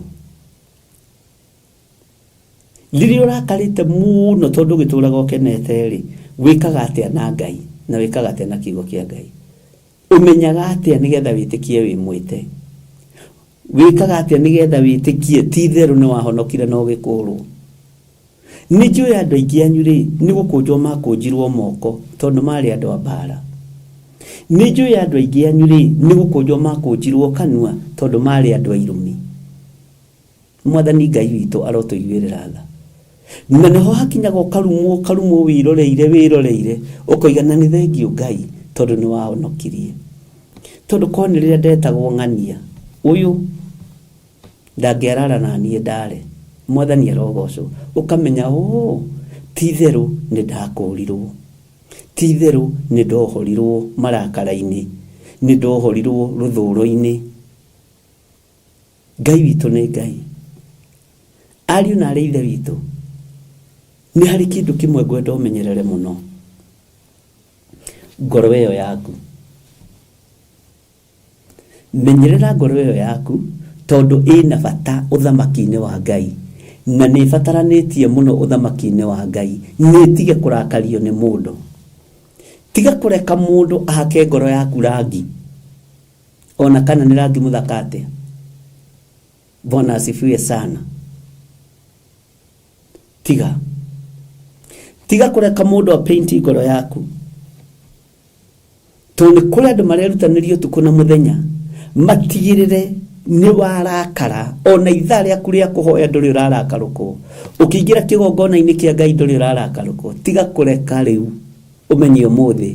Rĩrĩa ũrakarĩte mũno tondũ ũgĩtũraga ũkenete rĩ, wĩkaga atĩa na Ngai na wĩkaga atĩa na kiugo kĩa Ngai? Ũmenyaga atĩa nĩgetha wĩtĩkie wĩ mwĩte? Wĩkaga atĩa nĩgetha wĩtĩkie ti itherũ nĩ wahonokire na ũgĩkũrwo? Nĩ njũĩ andũ aingĩ anyu rĩ, nĩ gũkũnjwo makũnjirwo moko tondũ marĩ andũ a mbara. Nĩ njũĩ andũ aingĩ anyu rĩ, nĩ gũkũnjwo makũnjirwo kanua tondũ marĩ andũ a irumi. Mwathani Ngai witũ arotũiguĩrĩra tha. Na nĩho hakinyaga ũkarumwo, ũkarumwo wĩroreire, wĩroreire, ũkoiga na nĩ thengiũ Ngai tondũ nĩ wahonokirie. Tondũ korwo nĩ rĩrĩa ndetagwo ng'ania, ũyũ ndangĩarara na niĩ ndare. Mwathani arogocwo. Ũkamenya oo, ti itherũ nĩ ndakũrirwo. Ti itherũ nĩ ndohorirwo marakara-inĩ, nĩ ndohorirwo rũthũro-inĩ. Ngai witũ nĩ Ngai. Ariũ na arĩ ithe witũ, nĩ harĩ kĩndũ kĩmwe ngwenda ũmenyerere mũno, ngoro ĩyo yaku. Menyerera ngoro ĩyo yaku tondũ ĩna bata ũthamaki-inĩ wa Ngai na nĩ ĩbataranĩtie mũno ũthamaki-inĩ wa Ngai. Nĩ ĩtige kũrakario nĩ mũndũ. Tiga kũreka mũndũ ahake ngoro yaku rangi ona kana nĩ rangi mũthaka atĩa. Bwana asifiwe sana. Tiga tiga kũreka mũndũ apaint ngoro yaku tondũ nĩ kũrĩ andũ marerutanĩria ũtukũ na mũthenya matigĩrĩre nĩ warakara ona ithaa rĩaku rĩa kũhoya ndũrĩ ũrarakarũkwo, ũkĩingĩra kĩgongona-inĩ kĩa Ngai ndũrĩ ũrarakarũkwo. Tiga kũreka rĩu ũmenye ũmũthĩ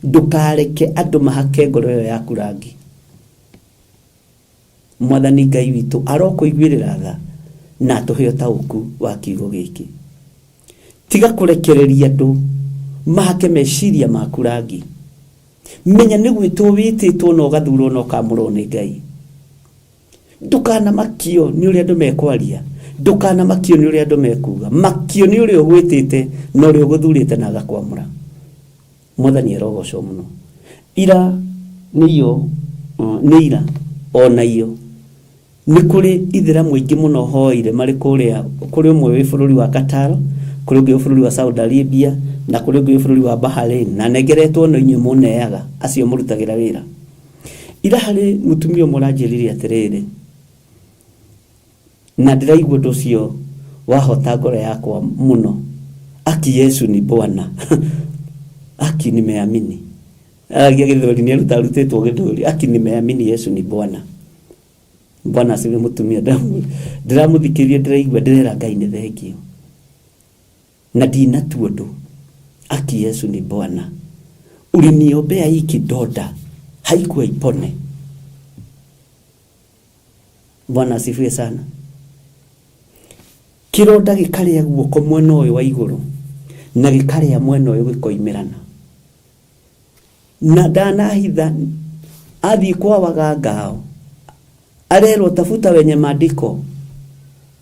ndũkareke andũ mahake ngoro ĩyo yaku rangi. Mwathani Ngai witũ arokũiguĩrĩra tha na atũhe ũtaũku wa kiugo gĩkĩ. Tiga kũrekereria andũ mahake meciria maku rangi. Menya nĩ gwĩtwo wĩtĩtwo na ũgathurwo na ũkamũrwo nĩ Ngai. Ndũkanamakio nĩ ũrĩa andũ mekwaria, ndũkanamakio nĩ ũrĩa andũ mekuga, makio nĩ ũrĩa ũgwĩtĩte na ũrĩa ũgũthurĩte na agakwamũra. Mwathani arogocwo mũno. Ira Nĩ iyo nĩ ira ona iyo nĩ kũrĩ ithĩramu aingĩ mũno hoire marĩ kũrĩa kũrĩ ũmwe wĩ bũrũri wa Qatar, kũrĩ ũngĩ wĩ bũrũri wa Saudi Arabia na kũrĩ ũngĩ wĩ bũrũri wa Bahrain, na nengeretwo no inyuĩ mũneaga acio mũrutagĩra wĩra. Ira harĩ mũtumia ũmwe ũranjĩrire atĩrĩrĩ, na ndĩraigua ũndũ ũcio wahota ngoro yakwa mũno, aki Yesu ni Bwana aki nimeamini. Aragia gĩthweri, nĩ aruta arutĩtwo gĩthweri, aki nimeamini Yesu ni Bwana. Bwana asifiwe. Mũtumia ndĩramũthikĩrĩria, ndĩraigua ndĩrera Ngai nĩ thengio na ndinatua ũndũ. Aki Yesu ni Bwana, uliniombea hii kidonda haikuwa ipone. Bwana asifiwe sana. Kironda gĩkarĩa guoko mwena ũyũ wa igũrũ na gĩkarĩa mwena ũyũ gĩkoimĩrana, na ndanahitha athiĩ kwa waganga ao arerwo tafuta wenye maandiko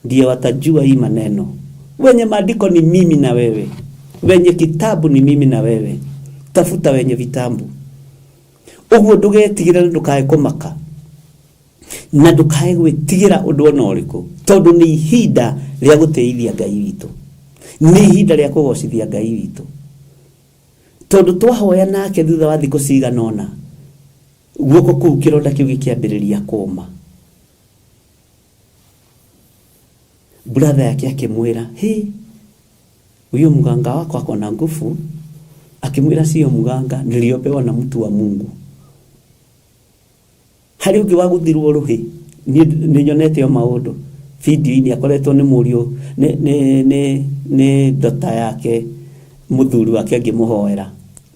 ndiye watajua hii maneno. Wenye maandiko ni mimi na wewe, wenye kitabu ni mimi na wewe, tafuta wenye vitabu. Ũguo ndũgetigĩre na ndũkae kũmaka na ndũkae gwĩtigĩra ũndũ ona ũrĩkũ, tondũ nĩ ihinda rĩa gũtĩithia Ngai witũ, nĩ ihinda rĩa kũgocithia Ngai witũ, tondũ twahoya nake thutha wa thikũ cigana ũna guoko kũu kĩronda kĩu gĩkĩambĩrĩria kũma. Brother yake akĩmwĩra, hi, huyo mganga wako ako na nguvu. Akimwĩra sio mganga, niliopewa na mtu wa Mungu. Harĩ ũngĩ wa gũthirwo rũhĩ, niĩ nĩ nyonete o maũndũ video-inĩ, akoretwo nĩ mũriũ nĩ ndota yake mũthuri wake angĩmũhoera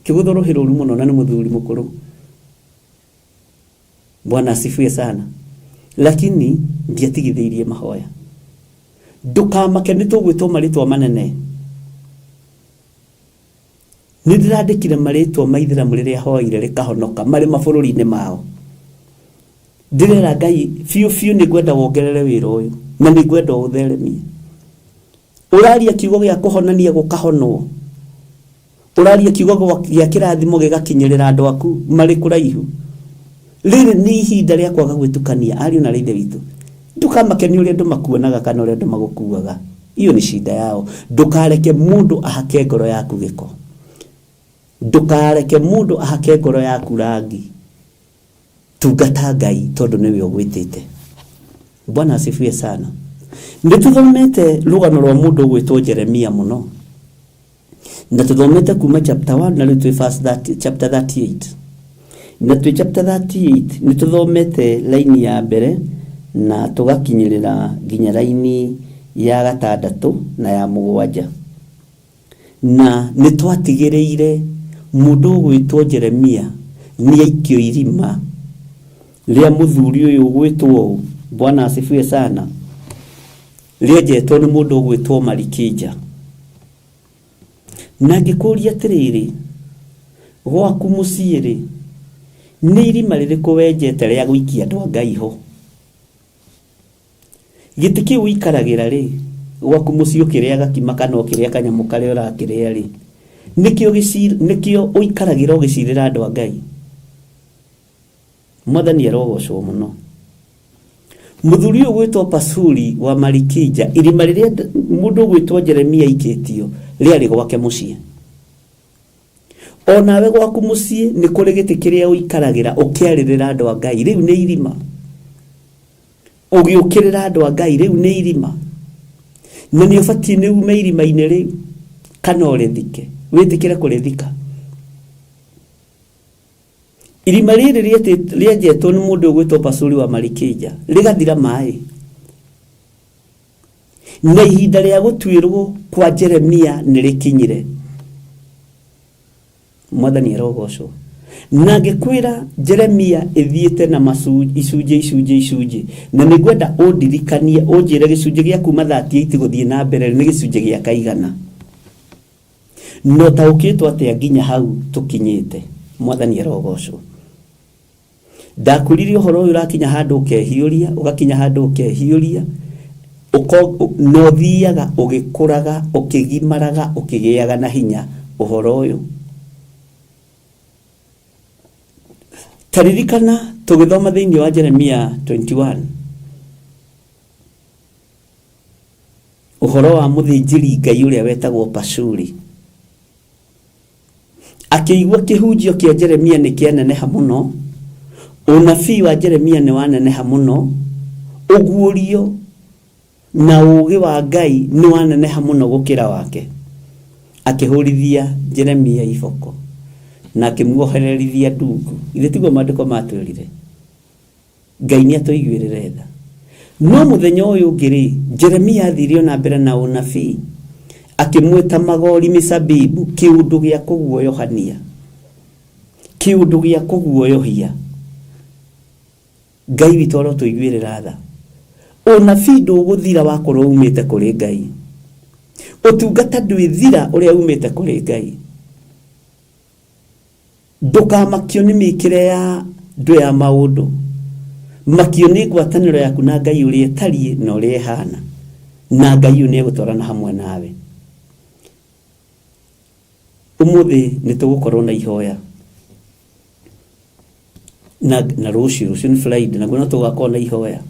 kĩgũthwo rũhĩ rũru mũno, na nĩ mũthuri mũkũrũ. Bwana asifiwe sana. Lakini ndiatigithĩirie mahoya. Ndũkamake nĩ tũgwĩtwo marĩtwa manene. Nĩ ndĩrandĩkire marĩtwa ma ithĩramu rĩrĩa hoire rĩkahonoka marĩ mabũrũri-inĩ mao. Ndĩrera Ngai biũ biũ nĩ ngwenda wongerere wĩra ũyũ na nĩ ngwenda ũtheremie. Ũraria kiugo gĩa kũhonania gũkahonwo, ũraria kiugo gĩa kĩrathimo gĩgakinyĩrĩra andũ aku marĩ kũraihu. Rĩrĩ nĩ ihinda rĩa kwaga gwĩtukania ariũ na ithe witũ. Ndũkamake nĩ ũrĩa andũ makuonaga kana ũrĩa andũ magũkuaga, iyo nĩ shida yao. Ndũkareke mũndũ ahake ngoro yaku gĩko, ndũkareke mũndũ ahake ngoro yaku rangi. Tungata Ngai tondũ nĩwe ũgwĩtĩte. Bwana asifiwe sana. Nĩ tũthomete rũgano rwa mũndũ ũgwĩtwo Jeremia mũno, na tũthomete kuma chapter 1 na rĩu twĩ verse 30, chapter 38, na twĩ chapter 38 nĩ tũthomete laini ya mbere na tũgakinyĩrĩra nginya laini ya gatandatũ na ya mũgwanja, na nĩ twatigĩrĩire mũndũ ũgwĩtwo Jeremia nĩ aikio irima rĩa mũthuri ũyũ ũgwĩtwo ũũ. Bwana asifiwe sana. Rĩenjetwo nĩ mũndũ ũgwĩtwo Malikija. Na ngĩkũria atĩrĩrĩ, gwaku mũciĩ rĩ, nĩ irima rĩrĩkũ wenjete rĩa gũikia andũ a Ngai ho? Gĩtĩ kĩu ũikaragĩra rĩ, gwaku mũciĩ ũkĩrĩa gakima kana ũkĩrĩa kanyamũ karĩa ũrakĩrĩa rĩ, nĩkĩo ũikaragĩra ũgĩcirĩra andũ a Ngai? Mwathani arogocwo mũno. Mũthuri ũyũ ũgwĩtwo Pasuri wa Malikija, irima rĩrĩa mũndũ ũgwĩtwo Jeremia aikĩtio rĩarĩ gwake mũciĩ. Onawe gwaku mũciĩ nĩ kũrĩ gĩtĩ kĩrĩa ũikaragĩra ũkĩarĩrĩra andũ a Ngai, rĩu nĩ irima. Ũgĩũkĩrĩra andũ a Ngai, rĩu nĩ irima. Na nĩ ũbatiĩ nĩ ume irima-inĩ rĩu kana ũrĩthike, wĩtĩkĩre kũrĩthika. Irima rĩrĩ rĩenjetwo nĩ mũndũ ũgwĩtwo Pasuri wa Malikija rĩgathira maĩ, na ihinda rĩa gũtuĩrwo kwa Jeremia nĩ rĩkinyire. Mwathani arogocwo. Na ngĩkwĩra Jeremia ĩthiĩte na icunjĩ icunjĩ icunjĩ, na nĩ ngwenda ũndirikanie ũnjĩre gĩcunjĩ gĩa kuma 38 gũthiĩ na mbere nĩ gĩcunjĩ gĩa kaigana, no taũkĩtwo atĩa nginya hau tũkinyĩte. Mwathani arogocwo. Ndakwĩrire ũhoro ũyũ ũrakinya handũ ũkehiũria, ũgakinya handũ ũkehiũria, na ũthiaga ũgĩkũraga, ũkĩgimaraga, ũkĩgĩaga na hinya ũhoro ũyũ. Taririkana tũgĩthoma thĩinĩ wa Jeremia 21 ũhoro wa mũthĩnjĩri Ngai ũrĩa wetagwo Pashuri akĩigua kĩhunjio kĩa Jeremia nĩ kĩaneneha mũno, ũnabii wa Jeremia nĩ waneneha mũno, ũguũrio na ũũgĩ wa Ngai nĩ waneneha mũno gũkĩra wake. Akĩhũrithia Jeremia iboko na akĩmuohererithia ndungu. Ithe tiguo maandĩko matwĩrire? Ngai nĩ atũiguĩrĩre tha. No mũthenya ũyũ ũngĩ rĩ, Jeremia athire ona mbere na ũnabii akĩmwĩta magori mĩcabibu, kĩũndũ gĩa kũguoyohania, kĩũndũ gĩa kũguoyohia. Ngai witũ arotũiguĩrĩra tha. Ũnabii ndũgũthira wakorwo umĩte kũrĩ Ngai. Ũtungata ndwĩthira ũrĩa umĩte kũrĩ Ngai. Ndũkamakio nĩ mĩkĩre ya andũ ya maũndũ. Makio nĩ ngwatanĩro yaku na Ngai ũrĩa ĩtariĩ na ũrĩa ĩhana. Na Ngai ũyũ nĩegũtwarana hamwe nawe. Ũmũthĩ nĩtũgũkorwo na ihoya. Na, na rũciũ, rũciũ nĩ Friday, naguo no tũgakorwo na ihoya.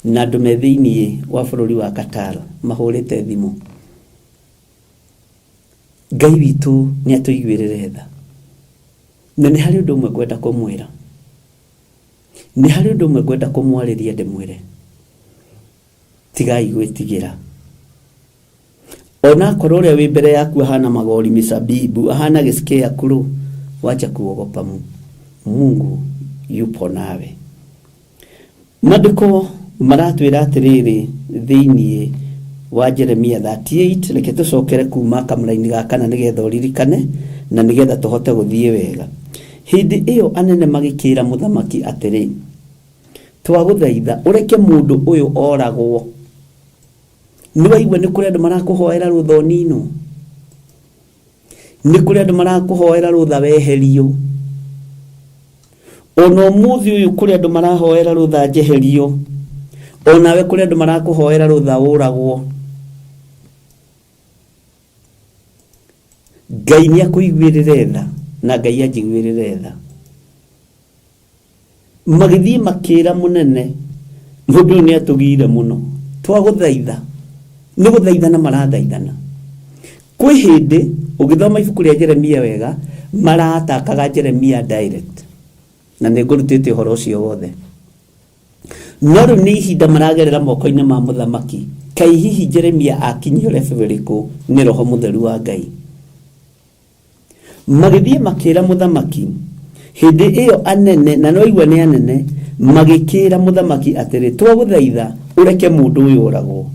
Na andũ me thĩiniĩ wa bũrũri wa Qatar mahũrĩte thimũ. Ngai witũ nĩ atũiguĩrĩre tha. Na nĩ harĩ ũndũ ũmwe ngwenda kũmwĩra. Nĩ harĩ ũndũ ũmwe ngwenda kũmwarĩria ndĩmwĩre. Tigai gwĩtigĩra. Onakorwo ũrĩa wĩ mbere yaku ahana magori misabibu, ahana gĩcikĩa kuru, wacha kuogopa Mungu yupo nawe. Maandĩko maratwĩra atĩrĩrĩ thĩinĩ wa Jeremia 38, reke tũcokere kuma kamũraini ga kana nĩgetha ũririkane na nĩgetha tũhote gũthiĩ wega. Hĩndĩ ĩyo anene magĩkĩra mũthamaki atĩrĩ, twagũthaitha ũreke mũndũ ũyũ oragwo. Nĩ waigua nĩ kũrĩ andũ marakũhoera rũtha ũninwo? Nĩ kũrĩ andũ marakũhoera rũtha weherio? Ona ũmũthĩ ũyũ kũrĩ andũ marahoera rũtha njeherio. Onawe kũrĩ andũ marakũhoera rũtha ũragwo. Ngai nĩ akũiguĩrĩre tha na Ngai anjiguĩrĩre tha. Magĩthiĩ makĩra mũnene, mũndũ ũyũ nĩ atũgire mũno, twagũthaitha. Nĩ gũthaithana marathaithana. Kwĩ hĩndĩ ũgĩthoma ibuku rĩa Jeremia wega, maratakaga Jeremia direct. Na nĩ ngũrutĩte ũhoro ũcio wothe. No rĩu nĩ ihinda maragerera moko-inĩ ma mũthamaki. Kaĩ hihi Jeremia akinyio level ĩrĩkũ nĩ Roho Mũtheru wa Ngai? Magĩthiĩ makĩĩra mũthamaki. Hĩndĩ ĩyo anene, na nĩwaigua nĩ anene, magĩkĩĩra mũthamaki atĩrĩ, Twagũthaitha ũreke mũndũ ũyũ oragwo,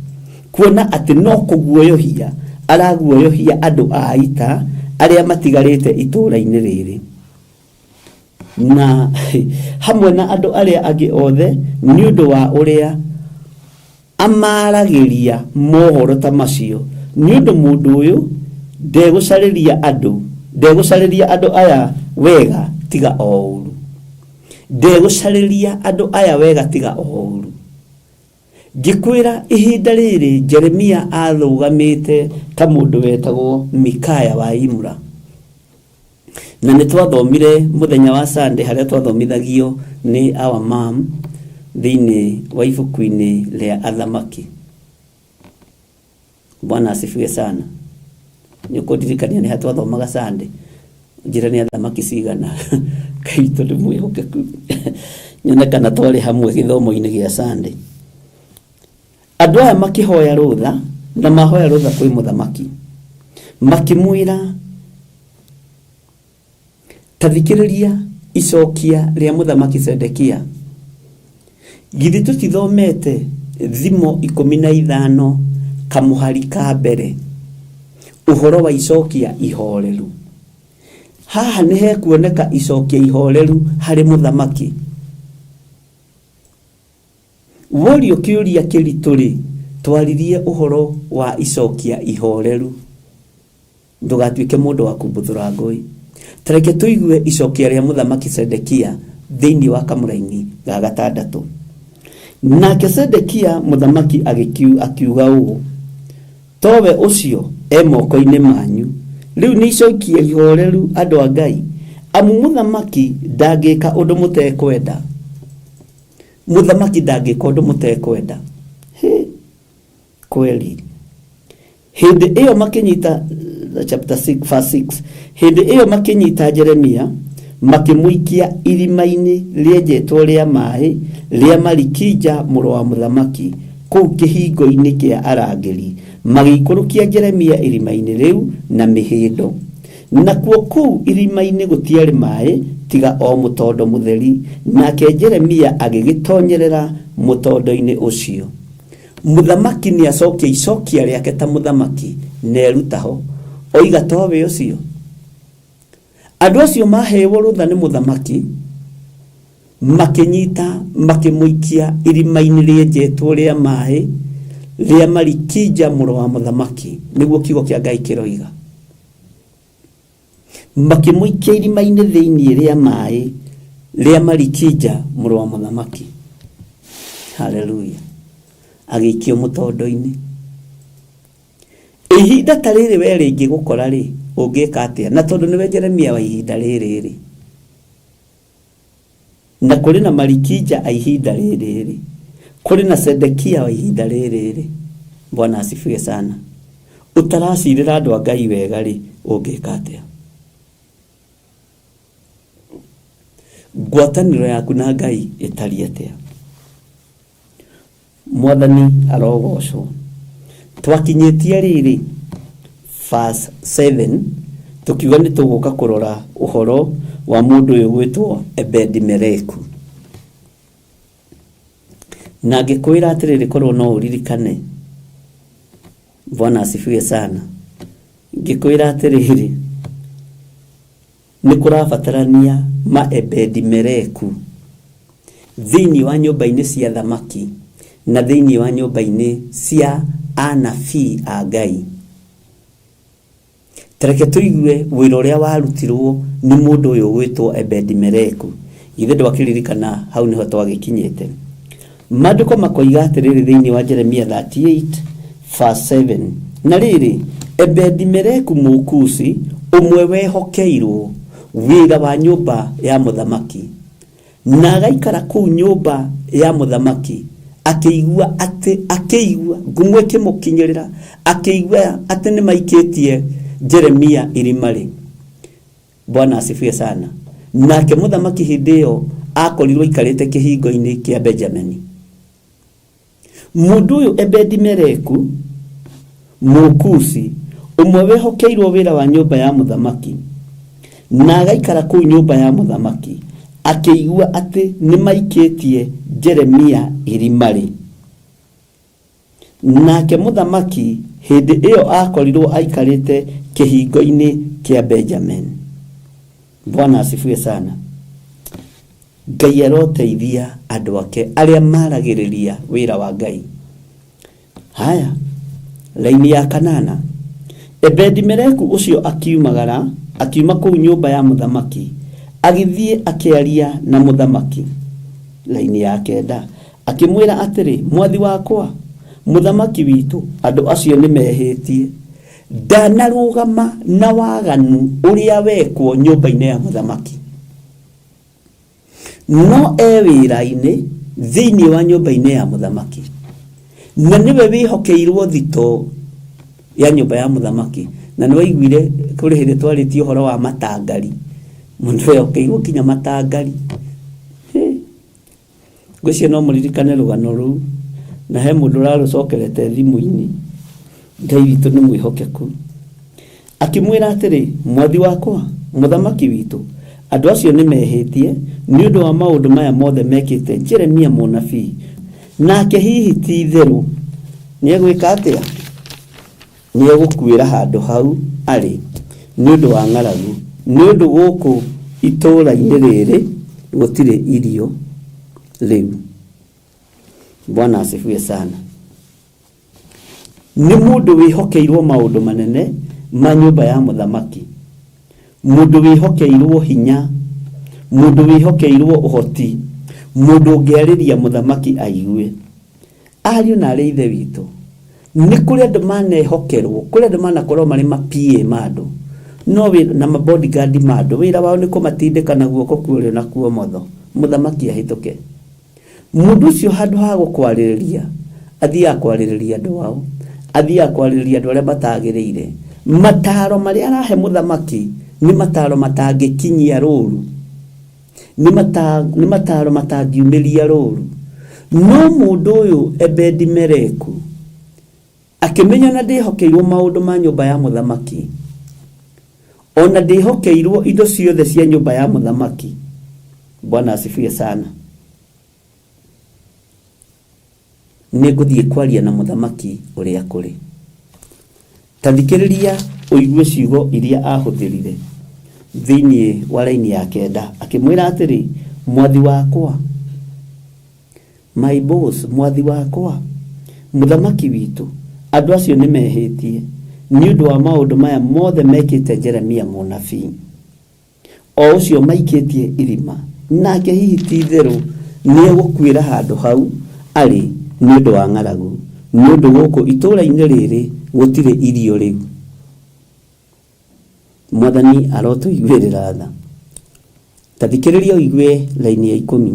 kuona atĩ no kũguoyohia araguoyohia andũ a ita arĩa matigarĩte itũũra-inĩ rĩrĩ, na hamwe na andũ arĩa angĩ othe, nĩ ũndũ wa ũrĩa Amaaragĩria mohoro ta macio, nĩ ũndũ mũndũ ũyũ ndegũcarĩria andũ, ndegũcarĩria andũ aya wega tiga o ũũru. Ndegũcarĩria andũ aya wega tiga o ũũru. Ngĩkwĩra ihinda rĩrĩ Jeremia arũgamĩte ta mũndũ wetagwo Mikaya wa Imla. Na nĩ twathomire mũthenya wa Sunday harĩa twathomithagio nĩ our mom thĩinĩ wa ibuku-inĩ rĩa Athamaki. Bwana asifiwe sana. Nĩ ũkũndirikania nĩ ha twathomaga Sunday? Njĩra nĩ athamaki cigana? Ngai witũ nĩ mwĩhokeku. Nyone kana twarĩ hamwe gĩthomo-inĩ gĩa Sunday. Andũ aya makĩhoya rũtha, na mahoya rũtha kwĩ mũthamaki, makĩmwĩra, ta thikĩrĩria icokia rĩa mũthamaki Zedekia. Githĩ tũtithomete Thimo 15 kamũhari ka mbere ũhoro wa icokia ihoreru? Haha nĩ hekuoneka icokia ihoreru harĩ mũthamaki. Worio kĩũria kĩritũ-rĩ, twaririe ũhoro wa icokia ihoreru. Ndũgatuĩke mũndũ wa kumbuthũra ngũĩ. Ta reke tũigue icokia rĩa Mũthamaki Zedekia thĩinĩ wa kamũraini ga gatandatũ. Nake Zedekia mũthamaki akiuga ũũ, Towe ũcio e moko-inĩ manyu. Rĩu nĩ icokia ihoreru andũ a Ngai. Amu mũthamaki ndangĩka ũndũ mũtekwenda. Mũthamaki ndangĩka ũndũ mũtekwenda. Hĩ, kweli. Hĩndĩ ĩyo makĩnyita, chapter 6 verse 6, hĩndĩ ĩyo makĩnyita Jeremia makĩmũikia irima-inĩ rĩenjetwo rĩa maĩ rĩa Malikija mũrũ wa mũthamaki kũu kĩhingo-inĩ kĩa arangĩri, magĩikũrũkia Jeremia irima-inĩ rĩu na mĩhĩndo. Nakuo kũu irima-inĩ gũtiarĩ maĩ tiga o mũtondo mũtheri, nake Jeremia agĩgĩtonyerera mũtondo-inĩ ũcio. Mũthamaki nĩ acokia icokia rĩake ta mũthamaki na eruta ho, oiga towe ũcio. Andũ acio maheirwo rũtha nĩ mũthamaki, makĩnyita makĩmũikia irima-inĩ rĩenjetwo rĩa maĩ rĩa Malikija mũrũ wa mũthamaki, nĩguo kiugo kĩa Ngai kĩroiga. Makĩmũikia irima-inĩ thĩinĩ rĩa maĩ rĩa Malikija mũrũ wa mũthamaki. Haleluya. Agĩikio mũtondo-inĩ. Ihinda ta rĩrĩ we rĩngĩgũkora rĩ, ũngĩka atĩa? Na tondũ nĩwe Jeremia wa ihinda rĩrĩ rĩ, na kũrĩ na Malikija a ihinda rĩrĩ rĩ, kũrĩ na Sedekia wa ihinda rĩrĩ rĩ, Bwana asifiwe sana, ũtaracirĩra andũ a Ngai wega rĩ, ũngĩka atĩa? Ngwatanĩro yaku na Ngai ĩtariĩ atĩa? Mwathani arogocwo. Twakinyĩtie rĩrĩ verse 7, tũkiuga nĩ tũgũka kũrora ũhoro wa mũndũ ũyũ gwĩtwo Ebedi-Meleku. Na ngĩkwĩra atĩrĩrĩ, korwo no ũririkane, Bwana asifiwe sana, ngĩkwĩra atĩrĩrĩ, nĩ kũrabatarania ma Ebedi-Meleku thĩinĩ wa nyũmba-inĩ cia thamaki na thĩinĩ wa nyũmba-inĩ cia anabii a Ngai. Tareke tũigue wĩra ũrĩa warutirwo nĩ mũndũ ũyũ ũgwĩtwo Ebedi-Meleku. Githĩ ndwakĩririkana hau nĩho twagĩkinyĩte? Maandĩko makoiga atĩrĩrĩ thĩinĩ wa Jeremia 38 verse 7, na rĩrĩ, Ebedi-Meleku Mũkusi, ũmwe wehokeirwo wĩra wa nyũmba ya mũthamaki, na agaikara kũu nyũmba ya mũthamaki, akĩigua atĩ, akĩigua ngumo ĩkĩmũkinyĩrĩra, akĩigua atĩ nĩmaikĩtie Jeremia irima-rĩ. Bwana asifiwe sana. Nake mũthamaki hĩndĩ ĩyo akorirwo aikarĩte kĩhingo-inĩ kĩa Benjamini. Mũndũ ũyũ Ebedi-Meleku Mũkusi, ũmwe wehokeirwo wĩra wa nyũmba ya mũthamaki, na agaikara kũu nyũmba ya mũthamaki, akĩigua atĩ nĩmaikĩtie Jeremia irima-rĩ. Nake mũthamaki hĩndĩ ĩyo akorirwo aikarĩte kĩhingo-inĩ kĩa Benjamini. Bwana asifiwe sana. Ngai aroteithia andũ ake arĩa maragĩrĩria wĩra wa Ngai. Haya, raini ya kanana. Ebedi-Meleku ũcio akiumagara, akiuma kũu nyũmba ya mũthamaki, agĩthiĩ akĩaria na mũthamaki. Raini ya kenda. Akĩmwĩra atĩrĩ, Mwathi wakwa, mũthamaki witũ, andũ acio nĩmehĩtie. Ndanarũgama na waganu ũrĩa wekwo nyũmba-inĩ ya mũthamaki. No e wĩra-inĩ thĩinĩ wa nyũmba-inĩ ya mũthamaki, na nĩwe wĩhokeirwo thitoo ya nyũmba ya mũthamaki. Na nĩwaiguire kũrĩ hĩndĩ twarĩtie ũhoro wa matangari, mũndũ wehokeirwo nginya matangari. Ngwĩciria no mũririkane rũgano rũu, na he mũndũ ũrarũcokerete thimũ-inĩ. Ngai witũ nĩ mwĩhokeku. Akĩmwĩra atĩrĩ, Mwathi wakwa, mũthamaki witũ, andũ acio nĩ mehĩtie nĩ ũndũ wa maũndũ maya mothe mekĩte Jeremia mũnabii, nake hihi ti itherũ nĩegwĩka atĩa? Nĩegũkuĩra handũ hau arĩ nĩ ũndũ wa ng'aragu, nĩ ũndũ gũkũ itũũra-inĩ rĩrĩ gũtirĩ irio rĩu. Bwana asifiwe sana. Nĩ mũndũ wĩhokeirwo maũndũ manene ma nyũmba ya mũthamaki, mũndũ wĩhokeirwo hinya, mũndũ wĩhokeirwo ũhoti, mũndũ ũngĩarĩria mũthamaki aigue. Ariũ na arĩ ithe witũ, nĩ kũrĩ andũ manehokerwo, kũrĩ andũ manakorwo marĩ ma PA ma andũ, No wĩra na mabodyguard ma andũ, wĩra wao nĩ kũmatindĩka na guoko kwa ũrĩo na kwa ũmotho, mũthamaki ahĩtũke. Mũndũ ũcio handũ ha gũkwarĩrĩria, athiaga kwarĩrĩria andũ ao, athiaga kwarĩrĩria andũ arĩa matagĩrĩire. Mataro marĩa arahe mũthamaki nĩ mataro matangĩkinyia rũru, nĩ mataro matangiumĩria rũru. No mũndũ ũyũ Ebedi Meleku akĩmenya na ndĩhokeirwo maũndũ ma nyũmba ya mũthamaki, ona ndĩhokeirwo indo ciothe cia nyũmba ya mũthamaki. Bwana asifiwe sana. Nĩngũthiĩ kwaria na mũthamaki ũrĩa kũrĩ. Ta thikĩrĩria ũigue ciugo iria ahũthĩrire thĩinĩ wa raini ya kenda, akĩmwĩra atĩrĩ, mwathi wakwa, my boss, mwathi wakwa, mũthamaki witũ, andũ acio nĩ mehĩtie nĩ ũndũ wa maũndũ maya mothe mekĩte Jeremia mũnabii, o ũcio maikĩtie irima, nake hihi ti itherũ nĩegũkuĩra handũ hau arĩ nĩ ũndũ wa ng'aragu, nĩ ũndũ gũkũ itũũra-inĩ rĩrĩ gũtirĩ irio rĩu. Mwathani arotũiguĩrĩra tha. Ta thikĩrĩria ũigue raini ya 10.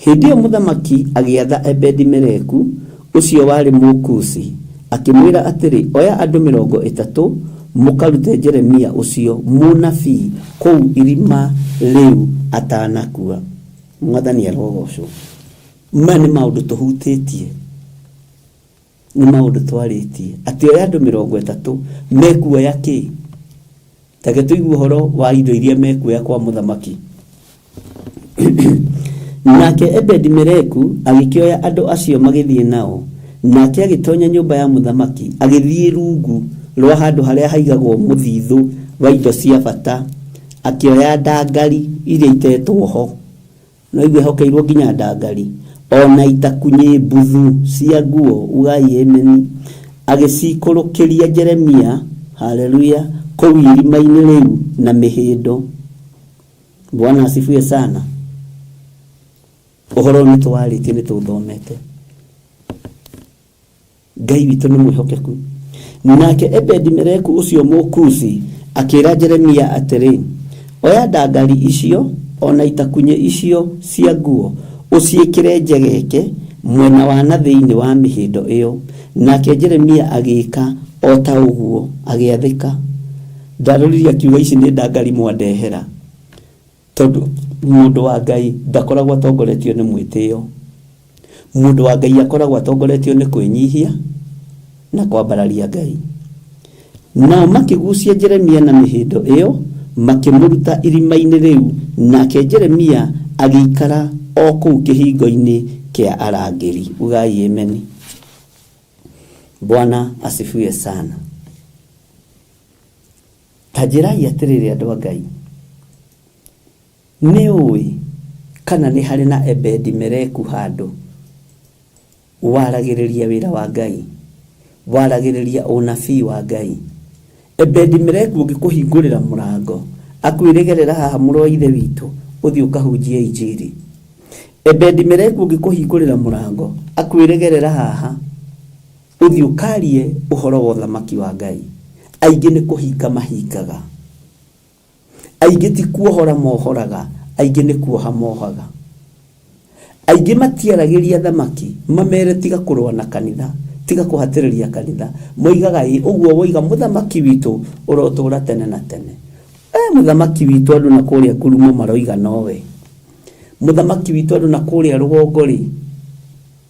Hĩndĩ ĩyo mũthamaki agĩatha Ebedi-Meleku ũcio warĩ Mũkushi, akĩmwĩra atĩrĩ, Oya andũ 30 mũkarute Jeremia ũcio mũnabii kũu irima rĩu atanakua. Mwathani arogocwo. Maya nĩ maũndũ tũhutĩtie, nĩ maũndũ twarĩtie, atĩ oya andũ 30 mekuoya kĩ? Take tũigue ũhoro wa indo iria mekuoya kwa mũthamaki. Nake Ebedi-Meleku agĩkĩoya andũ acio magĩthiĩ nao, nake agĩtonya nyũmba ya mũthamaki, agĩthiĩ rungu rwa handũ harĩa haigagwo mũthithũ wa indo cia bata, akĩoya ndangari iria itetwo ho, no igue hokeirwo nginya ndangari, ona itakunyĩ mbuthu cia nguo, ugai ameni, agĩcikũrũkĩria Jeremia, haleluya, kũu irima-inĩ rĩu na mĩhĩndo. Bwana asifiwe sana. Ũhoro ũyũ nĩ tũwarĩtie, nĩ tũthomete. Ngai witũ nĩ mwĩhokeku. Nake Ebedi-Meleku ũcio Mũkushi akĩra Jeremia atĩrĩ, Oya ndangari icio ona itakunyĩ icio cia nguo, ũciĩkĩre njegeke mwena wa na thĩinĩ wa mĩhĩndo ĩyo. Nake Jeremia agĩĩka o ta ũguo, agĩathĩka. Ndaroririe akiuga, ici nĩ ndangari mwandehera. Tondũ mũndũ wa Ngai ndakoragwo atongoretio nĩ mwĩtĩo. Mũndũ wa Ngai akoragwo atongoretio nĩ kwĩnyihia na kwambararia Ngai. Nao makĩgucia Jeremia na mĩhĩndo ĩyo, makĩmũruta irima-inĩ rĩu, nake Jeremia agĩikara o kũu kĩhingo-inĩ kĩa arangĩri. Ugai ameni. Bwana asifiwe sana. Ta njĩrai atĩrĩrĩ andũ a Ngai, nĩ ũĩ kana nĩ harĩ na Ebedi-Meleku handũ waragĩrĩria wĩra wa Ngai, waragĩrĩria ũnabii wa Ngai? Ebedi-Meleku ũngĩkũhingũrĩra mũrango akwĩre gerera haha mũrũ wa ithe witũ ũthiĩ ũkahunjie injiri. Ebedi-Meleku ũngĩkũhingũrĩra mũrango akwĩre gerera haha ũthiĩ ũkarie ũhoro wa ũthamaki wa Ngai. Aingĩ nĩ kũhinga mahingaga, aingĩ ti kuohora mohoraga, aingĩ nĩ kuoha mohaga. Aingĩ matiaragĩria thamaki mamere tiga kũrũa na kanitha, tiga kũhatĩrĩria kanitha. Moigaga ĩ ũguo woiga mũthamaki witũ ũrotũra tene na tene. Mũthamaki witũ andũ na kũrĩa ngurumo maroiga nowe. Mũthamaki witũ andũ na kũrĩa rũgongo rĩ,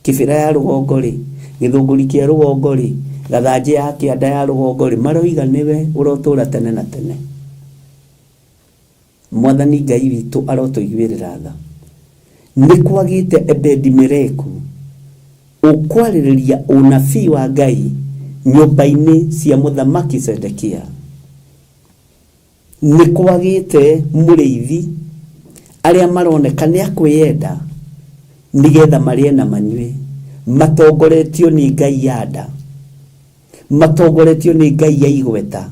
kĩbĩra ya rũgongo rĩ, gĩthũngũri kĩa rũgongo rĩ, gathanjĩ ya kĩanda ya rũgongo rĩ, maroiga nĩwe ũrotũra tene na tene. Mwathani Ngai witũ arotũiguĩrĩra tha. Nĩ kwagĩte Ebedi-Meleku ũkwarĩrĩria ũnabii wa Ngai nyũmba-inĩ cia mũthamaki Zedekia. Nĩ kwagĩte mũrĩithi arĩa maroneka nĩ akwĩyenda nĩgetha marĩe na manyue, matongoretio nĩ Ngai ya nda, matongoretio nĩ Ngai ya igweta,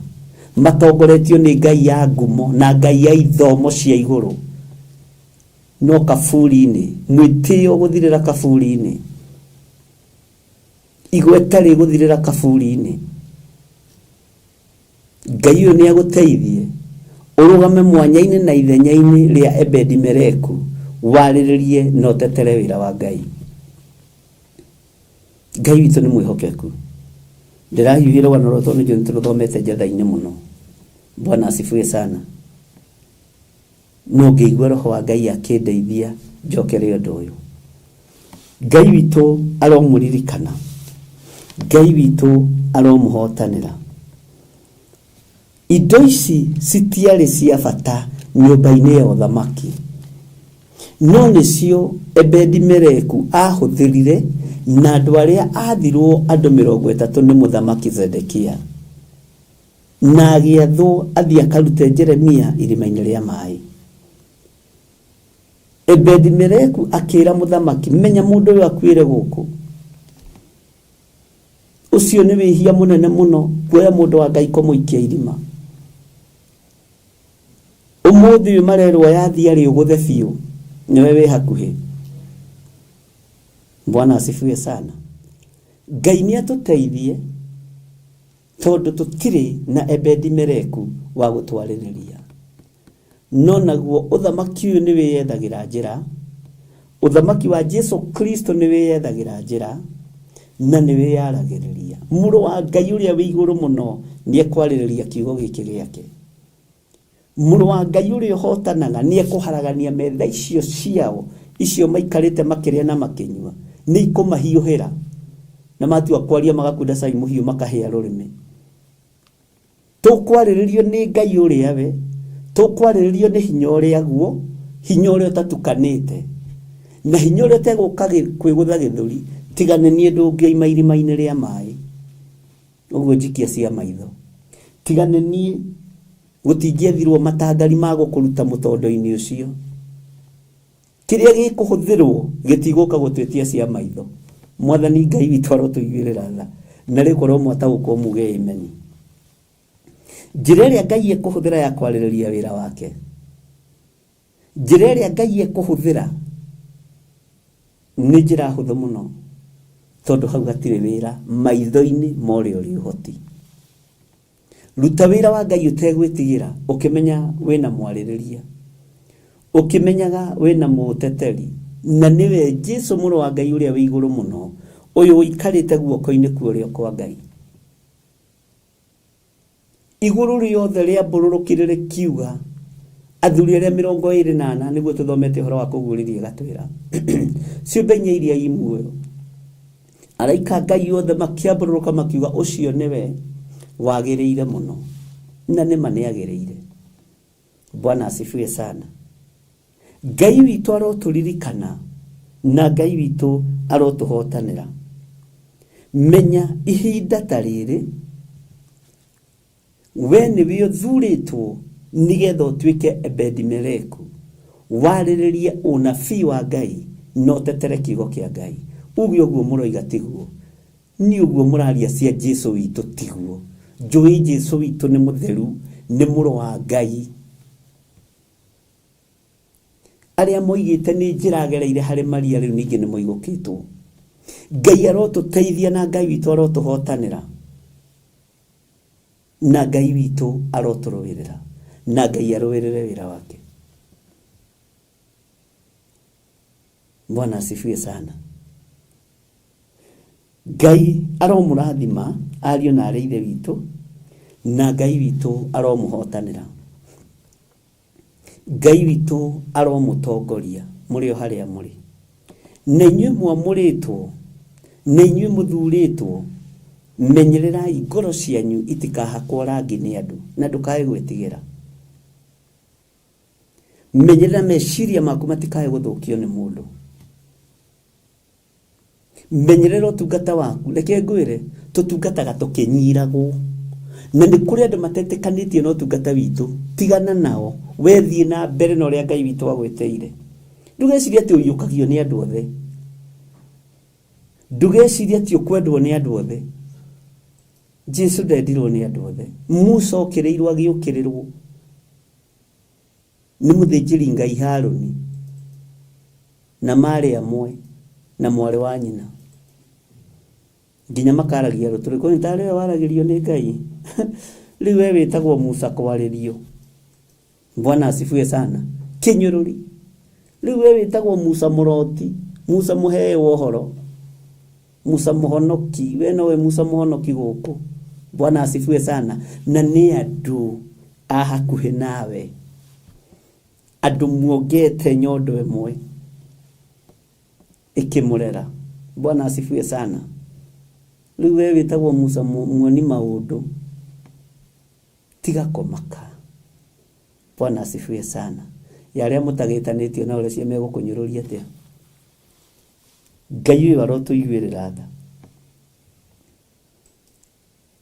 matongoretio nĩ Ngai ya ngumo na Ngai ya ithomo cia igũrũ. No kaburi-inĩ, mwĩtĩo gũthirĩra kaburi-inĩ, igweta rĩgũthirĩra kaburi-inĩ. Ngai ũyũ nĩ agũteithie. Ũrũgame mwanya-inĩ na ithenya-inĩ rĩa Ebedi Meleku, warĩrĩrie na ũtetere wĩra wa Ngai. Ngai witũ nĩ mwĩhokeku. Ndĩrahiũhia rũgano rũrũ tondũ nĩ tũrũthomete njatha-inĩ mũno. Bwana asifiwe sana. No ngĩigua roho wa Ngai akĩndeithia njokere ũndũ ũyũ. Ngai witũ aromũririkana. Ngai witũ aromũhotanĩra. Indo ici citiarĩ cia bata nyũmba-inĩ ya ũthamaki, no nĩcio Ebedi-Meleku aahũthĩrire na andũ arĩa aathirwo andũ 30 nĩ Mũthamaki Zedekia, na agĩathwo athiĩ akarute Jeremia irima-inĩ rĩa maĩ. Ebedi-Meleku akĩra mũthamaki, Menya mũndũ ũyũ akuĩre gũkũ. Ũcio nĩ wĩhia mũnene mũno kuoya mũndũ wa Ngai kũmũikia irima. Ũmũthĩ ũyũ marerwo yathia rĩũgũthe biũ nĩwe wĩ hakuhĩ. Bwana asifiwe sana. Ngai nĩ atũteithie tondũ tũtirĩ na Ebedi Meleku wa gũtwarĩrĩria. No naguo ũthamaki ũyũ nĩ wĩyethagĩra njĩra, ũthamaki wa Jesu Kristo nĩ wĩyethagĩra njĩra na nĩ wĩyaragĩrĩria. Mũrũ wa Ngai ũrĩa wĩ igũrũ mũno nĩ ekwarĩrĩria kiugo gĩkĩ gĩake. Mũrũ wa Ngai ũrĩa ũhotanaga nĩ ekũharagania metha icio ciao, icio maikarĩte makĩrĩa na makĩnyua, nĩ ikũmahiũhĩra. Na matua kwaria magakunda cai mũhiũ makahĩa rũrĩmĩ. Tũkwarĩrĩrio nĩ Ngai ũrĩa we, tũkwarĩrĩrio nĩ hinya ũrĩa guo, hinya ũrĩa ũtatukanĩte, na hinya ũrĩa ũtegũka kwĩgũtha gĩthũri, tiga nĩ niĩ ndũngĩoima irima-inĩ rĩa maĩ. Ũguo njikia cia maitho. Tiga nĩ niĩ gũtingĩethirwo matangari ma gũkũruta mũtondo-inĩ ũcio. Kĩrĩa gĩkũhũthĩrwo gĩtigũka gũtwĩtia cia maitho. Mwathani Ngai witũ arotũiguĩrĩra tha, na rĩu korwo mwataũkwo muge ameni. Njĩra ĩrĩa Ngai ekũhũthĩra ya kwarĩrĩria wĩra wake, njĩra ĩrĩa Ngai ekũhũthĩra nĩ njĩra hũthũ mũno, tondũ hau hatirĩ wĩra maitho-inĩ ma ũrĩa ũrĩ ũhoti. Ruta wĩra wa Ngai ũtegwĩtigĩra, ũkĩmenya wĩna mwarĩrĩria, ũkĩmenyaga wĩna mũũteteri, na nĩwe Jesu mũrũ wa Ngai ũrĩa wĩ igũrũ mũno, ũyũ ũikarĩte guoko-inĩ kwa ũrĩo kwa Ngai. Igũrũ rĩothe rĩambũrũrũkire rĩkiuga, athuri arĩa 24, nĩguo tũthomete ũhoro wa kũguũrĩria ĩgatwĩra, ciũmbe inya iria i muoyo, araika a Ngai othe makĩambũrũrũka makiuga, ũcio nĩwe wagĩrĩire mũno. Na nĩma nĩagĩrĩire. Bwana asifiwe sana. Ngai witũ arotũririkana na Ngai witũ arotũhotanĩra. Menya ihinda ta rĩrĩ, we nĩwe ũthurĩtwo nĩgetha ũtuĩke Ebedi-Meleku, warĩrĩrie ũnabii wa Ngai na ũtetere kiugo kĩa Ngai. Uge ũguo mũroiga tiguo. Niĩ ũguo mũraria cia Jesu witũ tiguo. Njũĩ Jesu witũ nĩ mũtheru, nĩ mũrũ wa Ngai. Arĩa moigĩte nĩ njĩra agereire harĩ Maria rĩu ningĩ nĩ moigũkĩtwo. Ngai arotũteithia na Ngai witũ arotũhotanĩra. Na Ngai witũ arotũrũĩrĩra. Na Ngai arũĩrĩre wĩra wake. Bwana asifiwe sana. Ngai aromũrathima ariũ na arĩ ithe witũ, na Ngai witũ aromũhotanĩra. Ngai witũ aromũtongoria mũrĩ o harĩa mũrĩ. Na inyuĩ mwamũrĩtwo, na inyuĩ mũthurĩtwo, menyererai ngoro cianyu itikahakwo rangi nĩ andũ, na ndũkae gwĩtigĩra. Menyerera meciria maku matikae gũthũkio nĩ mũndũ. Menyerera ũtungata waku. Reke ngwĩre, tũtungataga tũkĩnyiragwo. Na nĩ kũrĩ andũ matetĩkanĩtie na ũtungata witũ. Tigana nao. We thiĩ na mbere na ũrĩa Ngai witũ agwĩtĩire. Ndũgecirie atĩ ũiyũkagio nĩ andũ othe. Ndũgecirie atĩ ũkwendwo nĩ andũ othe. Jesu ndendirwo nĩ andũ othe. Musa okĩrĩirwo agĩũkĩrĩrwo nĩ mũthĩnjĩri Ngai Harũni, na maarĩ amwe na mwarĩ wa nyina. Nginya makaragia rũtũrĩko, nĩ tarĩ we waragĩrio nĩ Ngai. Rĩu we wĩtagwo Musa kwarĩrio. Bwana asifiwe sana. Kĩnyũrũri. Rĩu we wĩtagwo Musa mũroti, Musa mũhee wa ũhoro, Musa mũhonoki, we nowe Musa mũhonoki gũkũ. Bwana asifiwe sana. Na nĩ andũ a hakuhĩ nawe, andũ muongete nyondo ĩmwe ĩkĩmũrera. Bwana asifiwe sana. Rĩu we wĩtagwo Musa muoni maũndũ, tiga kũmaka. Bwana asifiwe sana. Ya arĩa mũtagĩtanĩtio na ũrĩa megũkũnyũrũria atĩa? Ngai ũyũ arotũiguĩrĩra tha.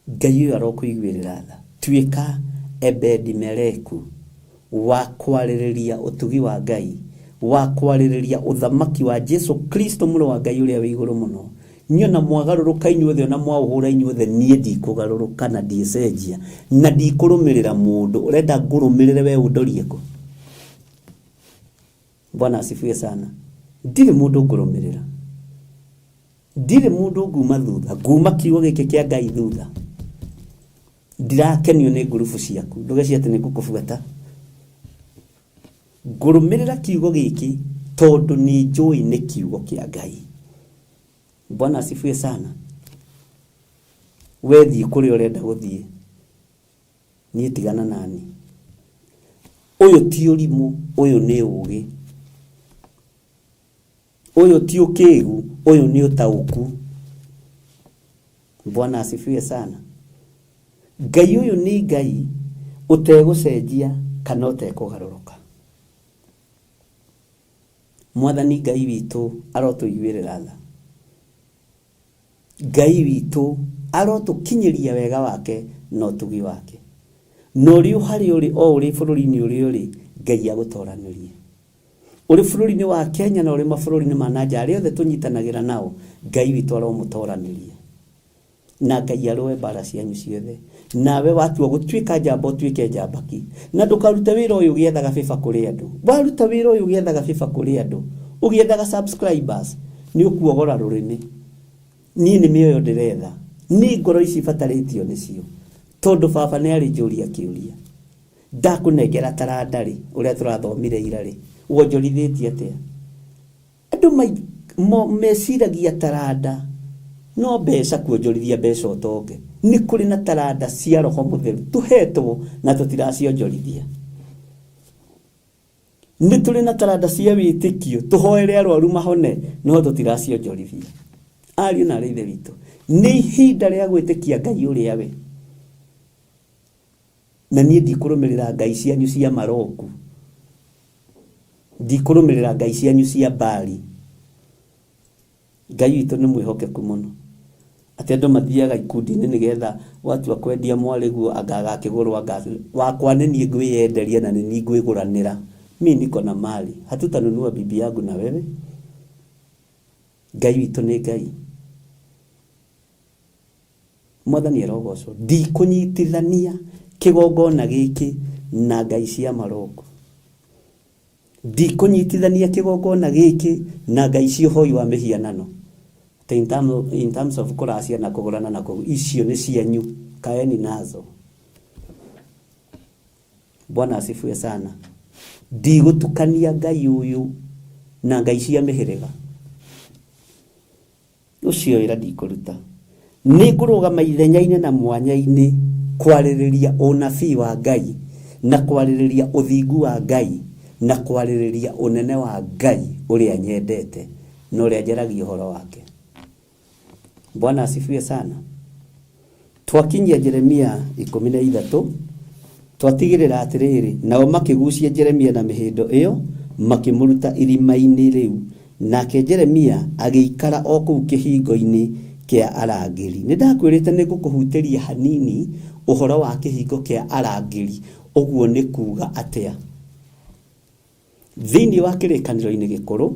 Ngai ũyũ arokũiguĩrĩra tha. Tuĩka Ebedi Meleku wa kwarĩrĩria ũtugi wa Ngai, wa kwarĩrĩria ũthamaki wa Jesu Kristo mũrũ wa Ngai ũrĩa wĩ igũrũ mũno. Niĩ ona mwagarũrũka inyuothe ona mwaũhũra inyuothe niĩ ndikũgarũrũka na ndiĩcenjia na ndikũrũmĩrĩra mũndũ. Ũrenda ngũrũmĩrĩre we ũndorie kũ? Bwana asifiwe sana. Ndirĩ mũndũ ngũrũmĩrĩra, ndirĩ mũndũ nguma thutha, nguma kiugo gĩkĩ kĩa Ngai thutha. Ndirakenio nĩ ngurubu ciaku, ndũgecirie atĩ nĩ ngũkũbuata. Ngũrũmĩrĩra kiugo gĩkĩ tondũ nĩ njũĩ nĩ kiugo kĩa Ngai. Bwana asifiwe sana. We thiĩ kũrĩa ũrenda gũthiĩ, niĩ tigana nani. Ũyũ ti ũrimũ, ũyũ nĩ ũgĩ. Ũyũ ti ũkĩgu, ũyũ nĩ ũtaũku. Bwana asifiwe sana. Ngai ũyũ nĩ Ngai ũtegũcenjia kana ũtekũgarũrũka. Mwathani Ngai witũ arotũiguĩrĩra tha. Ngai witũ arotũkinyĩria wega wake na ũtugi wake. Na ũrĩ harĩa ũrĩ o ũrĩ bũrũri-inĩ ũrĩa ũrĩ, Ngai agũtoranĩrie. Ũrĩ bũrũri-inĩ wa Kenya na ũrĩ mabũrũri-inĩ ma na nja, arĩa othe tũnyitanagĩra nao, Ngai witũ aromũtoranĩria. Na Ngai arũe mbara cianyu ciothe. Nawe watua gũtuĩka njamba ũtuĩke njamba ki. Na ndũkarute wĩra ũyũ ũgĩethaga favor kũrĩ andũ. Waruta wĩra ũyũ ũgĩethaga favor kũrĩ andũ, ũgĩethaga subscribers, nĩ ũkuogora rũrĩmĩ. Niĩ nĩ mĩoyo ndĩretha, nĩ ngoro ici ibatarĩtio nĩcio, tondũ baba nĩ arĩ njũria kĩũria. Ndakũnengera taranda rĩ, ũrĩa tũrathomire ira rĩ, wonjorithĩtie atĩa? Andũ meciragia taranda no mbeca, kuonjorithia mbeca ũtonge. Nĩ kũrĩ na taranda cia roho mũtheru tũhetwo na tũtiracionjorithia. Nĩ tũrĩ na taranda cia wĩtĩkio tũhoere arwaru mahone no tũtiracionjorithia. Ariũ na arĩ ithe witũ, nĩ ihinda rĩa gwĩtĩkia Ngai ũrĩa we. Na niĩ ndikũrũmĩrĩra ngai cianyu cia maroku, ndikũrũmĩrĩra ngai cianyu cia Bali. Ngai witũ nĩ mwĩhokeku mũno, atĩ andũ mathiaga ikundi-inĩ nĩgetha watua kwendia mwarĩguo anga agakĩgũrwo anga wakwa nĩ niĩ ngwĩyenderia na nĩ niĩ ngwĩgũranĩra. Mi niko na mali, hatutanunua bibi yangu na wewe. Ngai witũ nĩ Ngai. Mwathani arogocwo. Ndikũnyitithania kĩgongona gĩkĩ na ngai cia maroko, ndikũnyitithania kĩgongona gĩkĩ na ngai cia ũhoi wa mĩhianano. In terms of kũracia na kũgũrana na kũgũ, icio nĩ cianyu, kaeni nazo. Bwana asifiwe sana. Ndigũtukania Ngai ũyũ na ngai cia mĩhĩrĩga, ũcio wĩra ndikũruta. Nĩ ngũrũgama ithenya-inĩ na mwanya-inĩ kwarĩrĩria ũnabii wa Ngai na kwarĩrĩria ũthingu wa Ngai na kwarĩrĩria ũnene wa Ngai ũrĩa nyendete na ũrĩa njaragia ũhoro wake. Bwana asifiwe sana. Twakinyia Jeremia 13, twatigĩrĩra atĩrĩrĩ, nao makĩgucia Jeremia na mĩhĩndo ĩyo makĩmũruta irima-inĩ rĩu, nake Jeremia agĩikara o kũu kĩhingo-inĩ kĩa arangĩri. Nĩ ndakwĩrĩte nĩ ngũkũhutĩria hanini ũhoro wa kĩhingo kĩa arangĩri, ũguo nĩ kuga atĩa thĩinĩ wa kĩrĩkanĩro-inĩ gĩkũrũ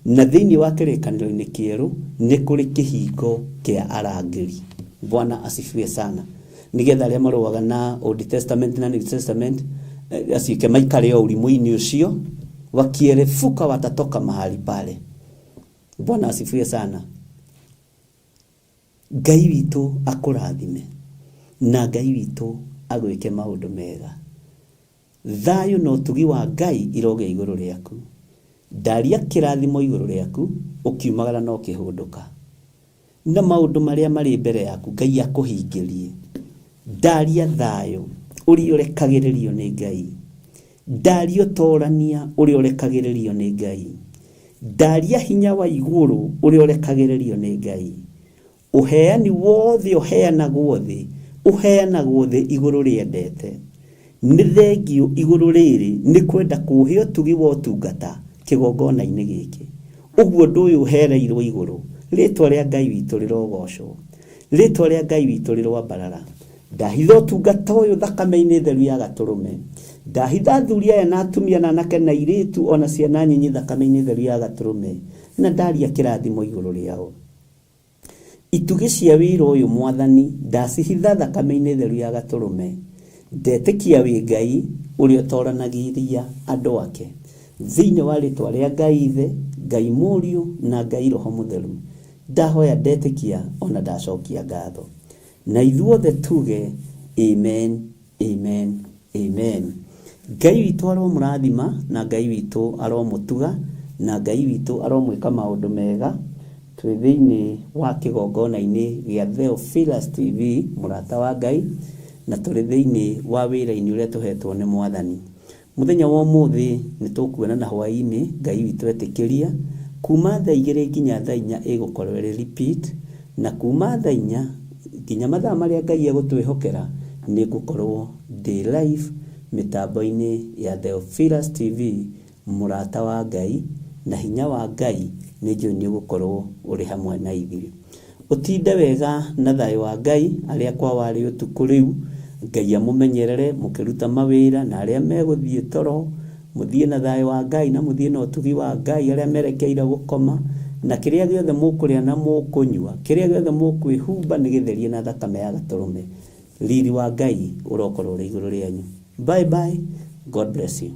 na thĩinĩ wa kĩrĩkanĩro-inĩ kĩerũ nĩ kũrĩ kĩhingo kĩa arangĩri. Bwana asifiwe sana. Nĩgetha arĩa marũaga na Old Testament na New Testament aciĩke maikare o ũrimũ-inĩ ũcio, wakierefuka watatoka mahali pale. Bwana asifiwe sana. Ngai witũ akũrathime na Ngai witũ agwĩke maũndũ mega. Thayũ na ũtugi wa Ngai irogĩa igũrũ rĩaku. Ndaria kĩrathimo igũrũ rĩaku ũkiumagara na ũkĩhũndũka. Na maũndũ marĩa marĩ mbere yaku Ngai akũhingĩrie. Ndaria thayũ ũrĩa ũrekagĩrĩrio nĩ Ngai. Ndaria ũtorania ũrĩa ũrekagĩrĩrio nĩ Ngai. Ndaria hinya wa igũrũ ũrĩa ũrekagĩrĩrio nĩ Ngai. Ũheani wothe ũheanagwo thĩ, ũheanagwo thĩ igũrũ rĩendete. Nĩ thengio igũrũ rĩrĩ nĩ kwenda kũhe ũtugi wa ũtungata kĩgongona-inĩ gĩkĩ. Ũguo ũndũ ũyũ ũhereirwo igũrũ, rĩtwa rĩa Ngai witũ rĩrogocwo. Rĩtwa rĩa Ngai witũ rĩroambarara. Ndahitha ũtungata ũyũ thakame-inĩ theru ya gatũrũme. Ndahitha athuri aya na atumia na anake na airĩtu ona ciana nyinyi thakame-inĩ theru ya gatũrũme. Na ndaria kĩrathimo igũrũ rĩao. Itugĩ cia wĩra ũyũ Mwathani ndacihitha thakame-inĩ theru ya gatũrũme. Ndetĩkia wĩ Ngai ũrĩa ũtoranagĩria andũ ake. Thĩinĩ wa rĩtwa rĩa Ngai Ithe, Ngai Mũriũ na Ngai Roho Mũtheru. Ndahoya ndetĩkia ona ndacokia ngatho. Na ithuothe tuge amen, amen, amen. Ngai witũ aromũrathima na Ngai witũ aromũtuga na Ngai witũ aromwĩka maũndũ mega. Twĩ thĩinĩ wa kĩgongona-inĩ gĩa Theophilus TV, mũrata wa Ngai, na tũrĩ thĩinĩ wa wĩra-inĩ ũrĩa tũhetwo nĩ Mwathani. Mũthenya wa ũmũthĩ nĩ tũkuonana hwaĩ-inĩ, Ngai witũ etĩkĩria, kuma thaa 2 nginya thaa 4 ĩgũkorwo ĩrĩ repeat, na kuma thaa 4 nginya mathaa marĩa Ngai egũtwĩhokera nĩ ngũkorwo ndĩ live mĩtambo-inĩ ya Theophilus TV, mũrata wa Ngai, na hinya wa Ngai nĩ njũĩ nĩ ũgũkorwo ũrĩ hamwe na ithuĩ. Ũtinde wega na thayũ wa Ngai, arĩa kwao arĩ ũtukũ rĩu, Ngai amũmenyerere mũkĩruta mawĩra, na arĩa megũthiĩ toro, mũthiĩ na thayũ wa Ngai na mũthiĩ na ũtugi wa Ngai, arĩa merekeire gũkoma, na kĩrĩa gĩothe mũkũrĩa na mũkũnyua, kĩrĩa gĩothe mũkwĩhumba nĩ gĩtherie na thakame ya gatũrũme. Riri wa Ngai ũrokorwo ũrĩ igũrũ rĩanyu. Bye bye. God bless you.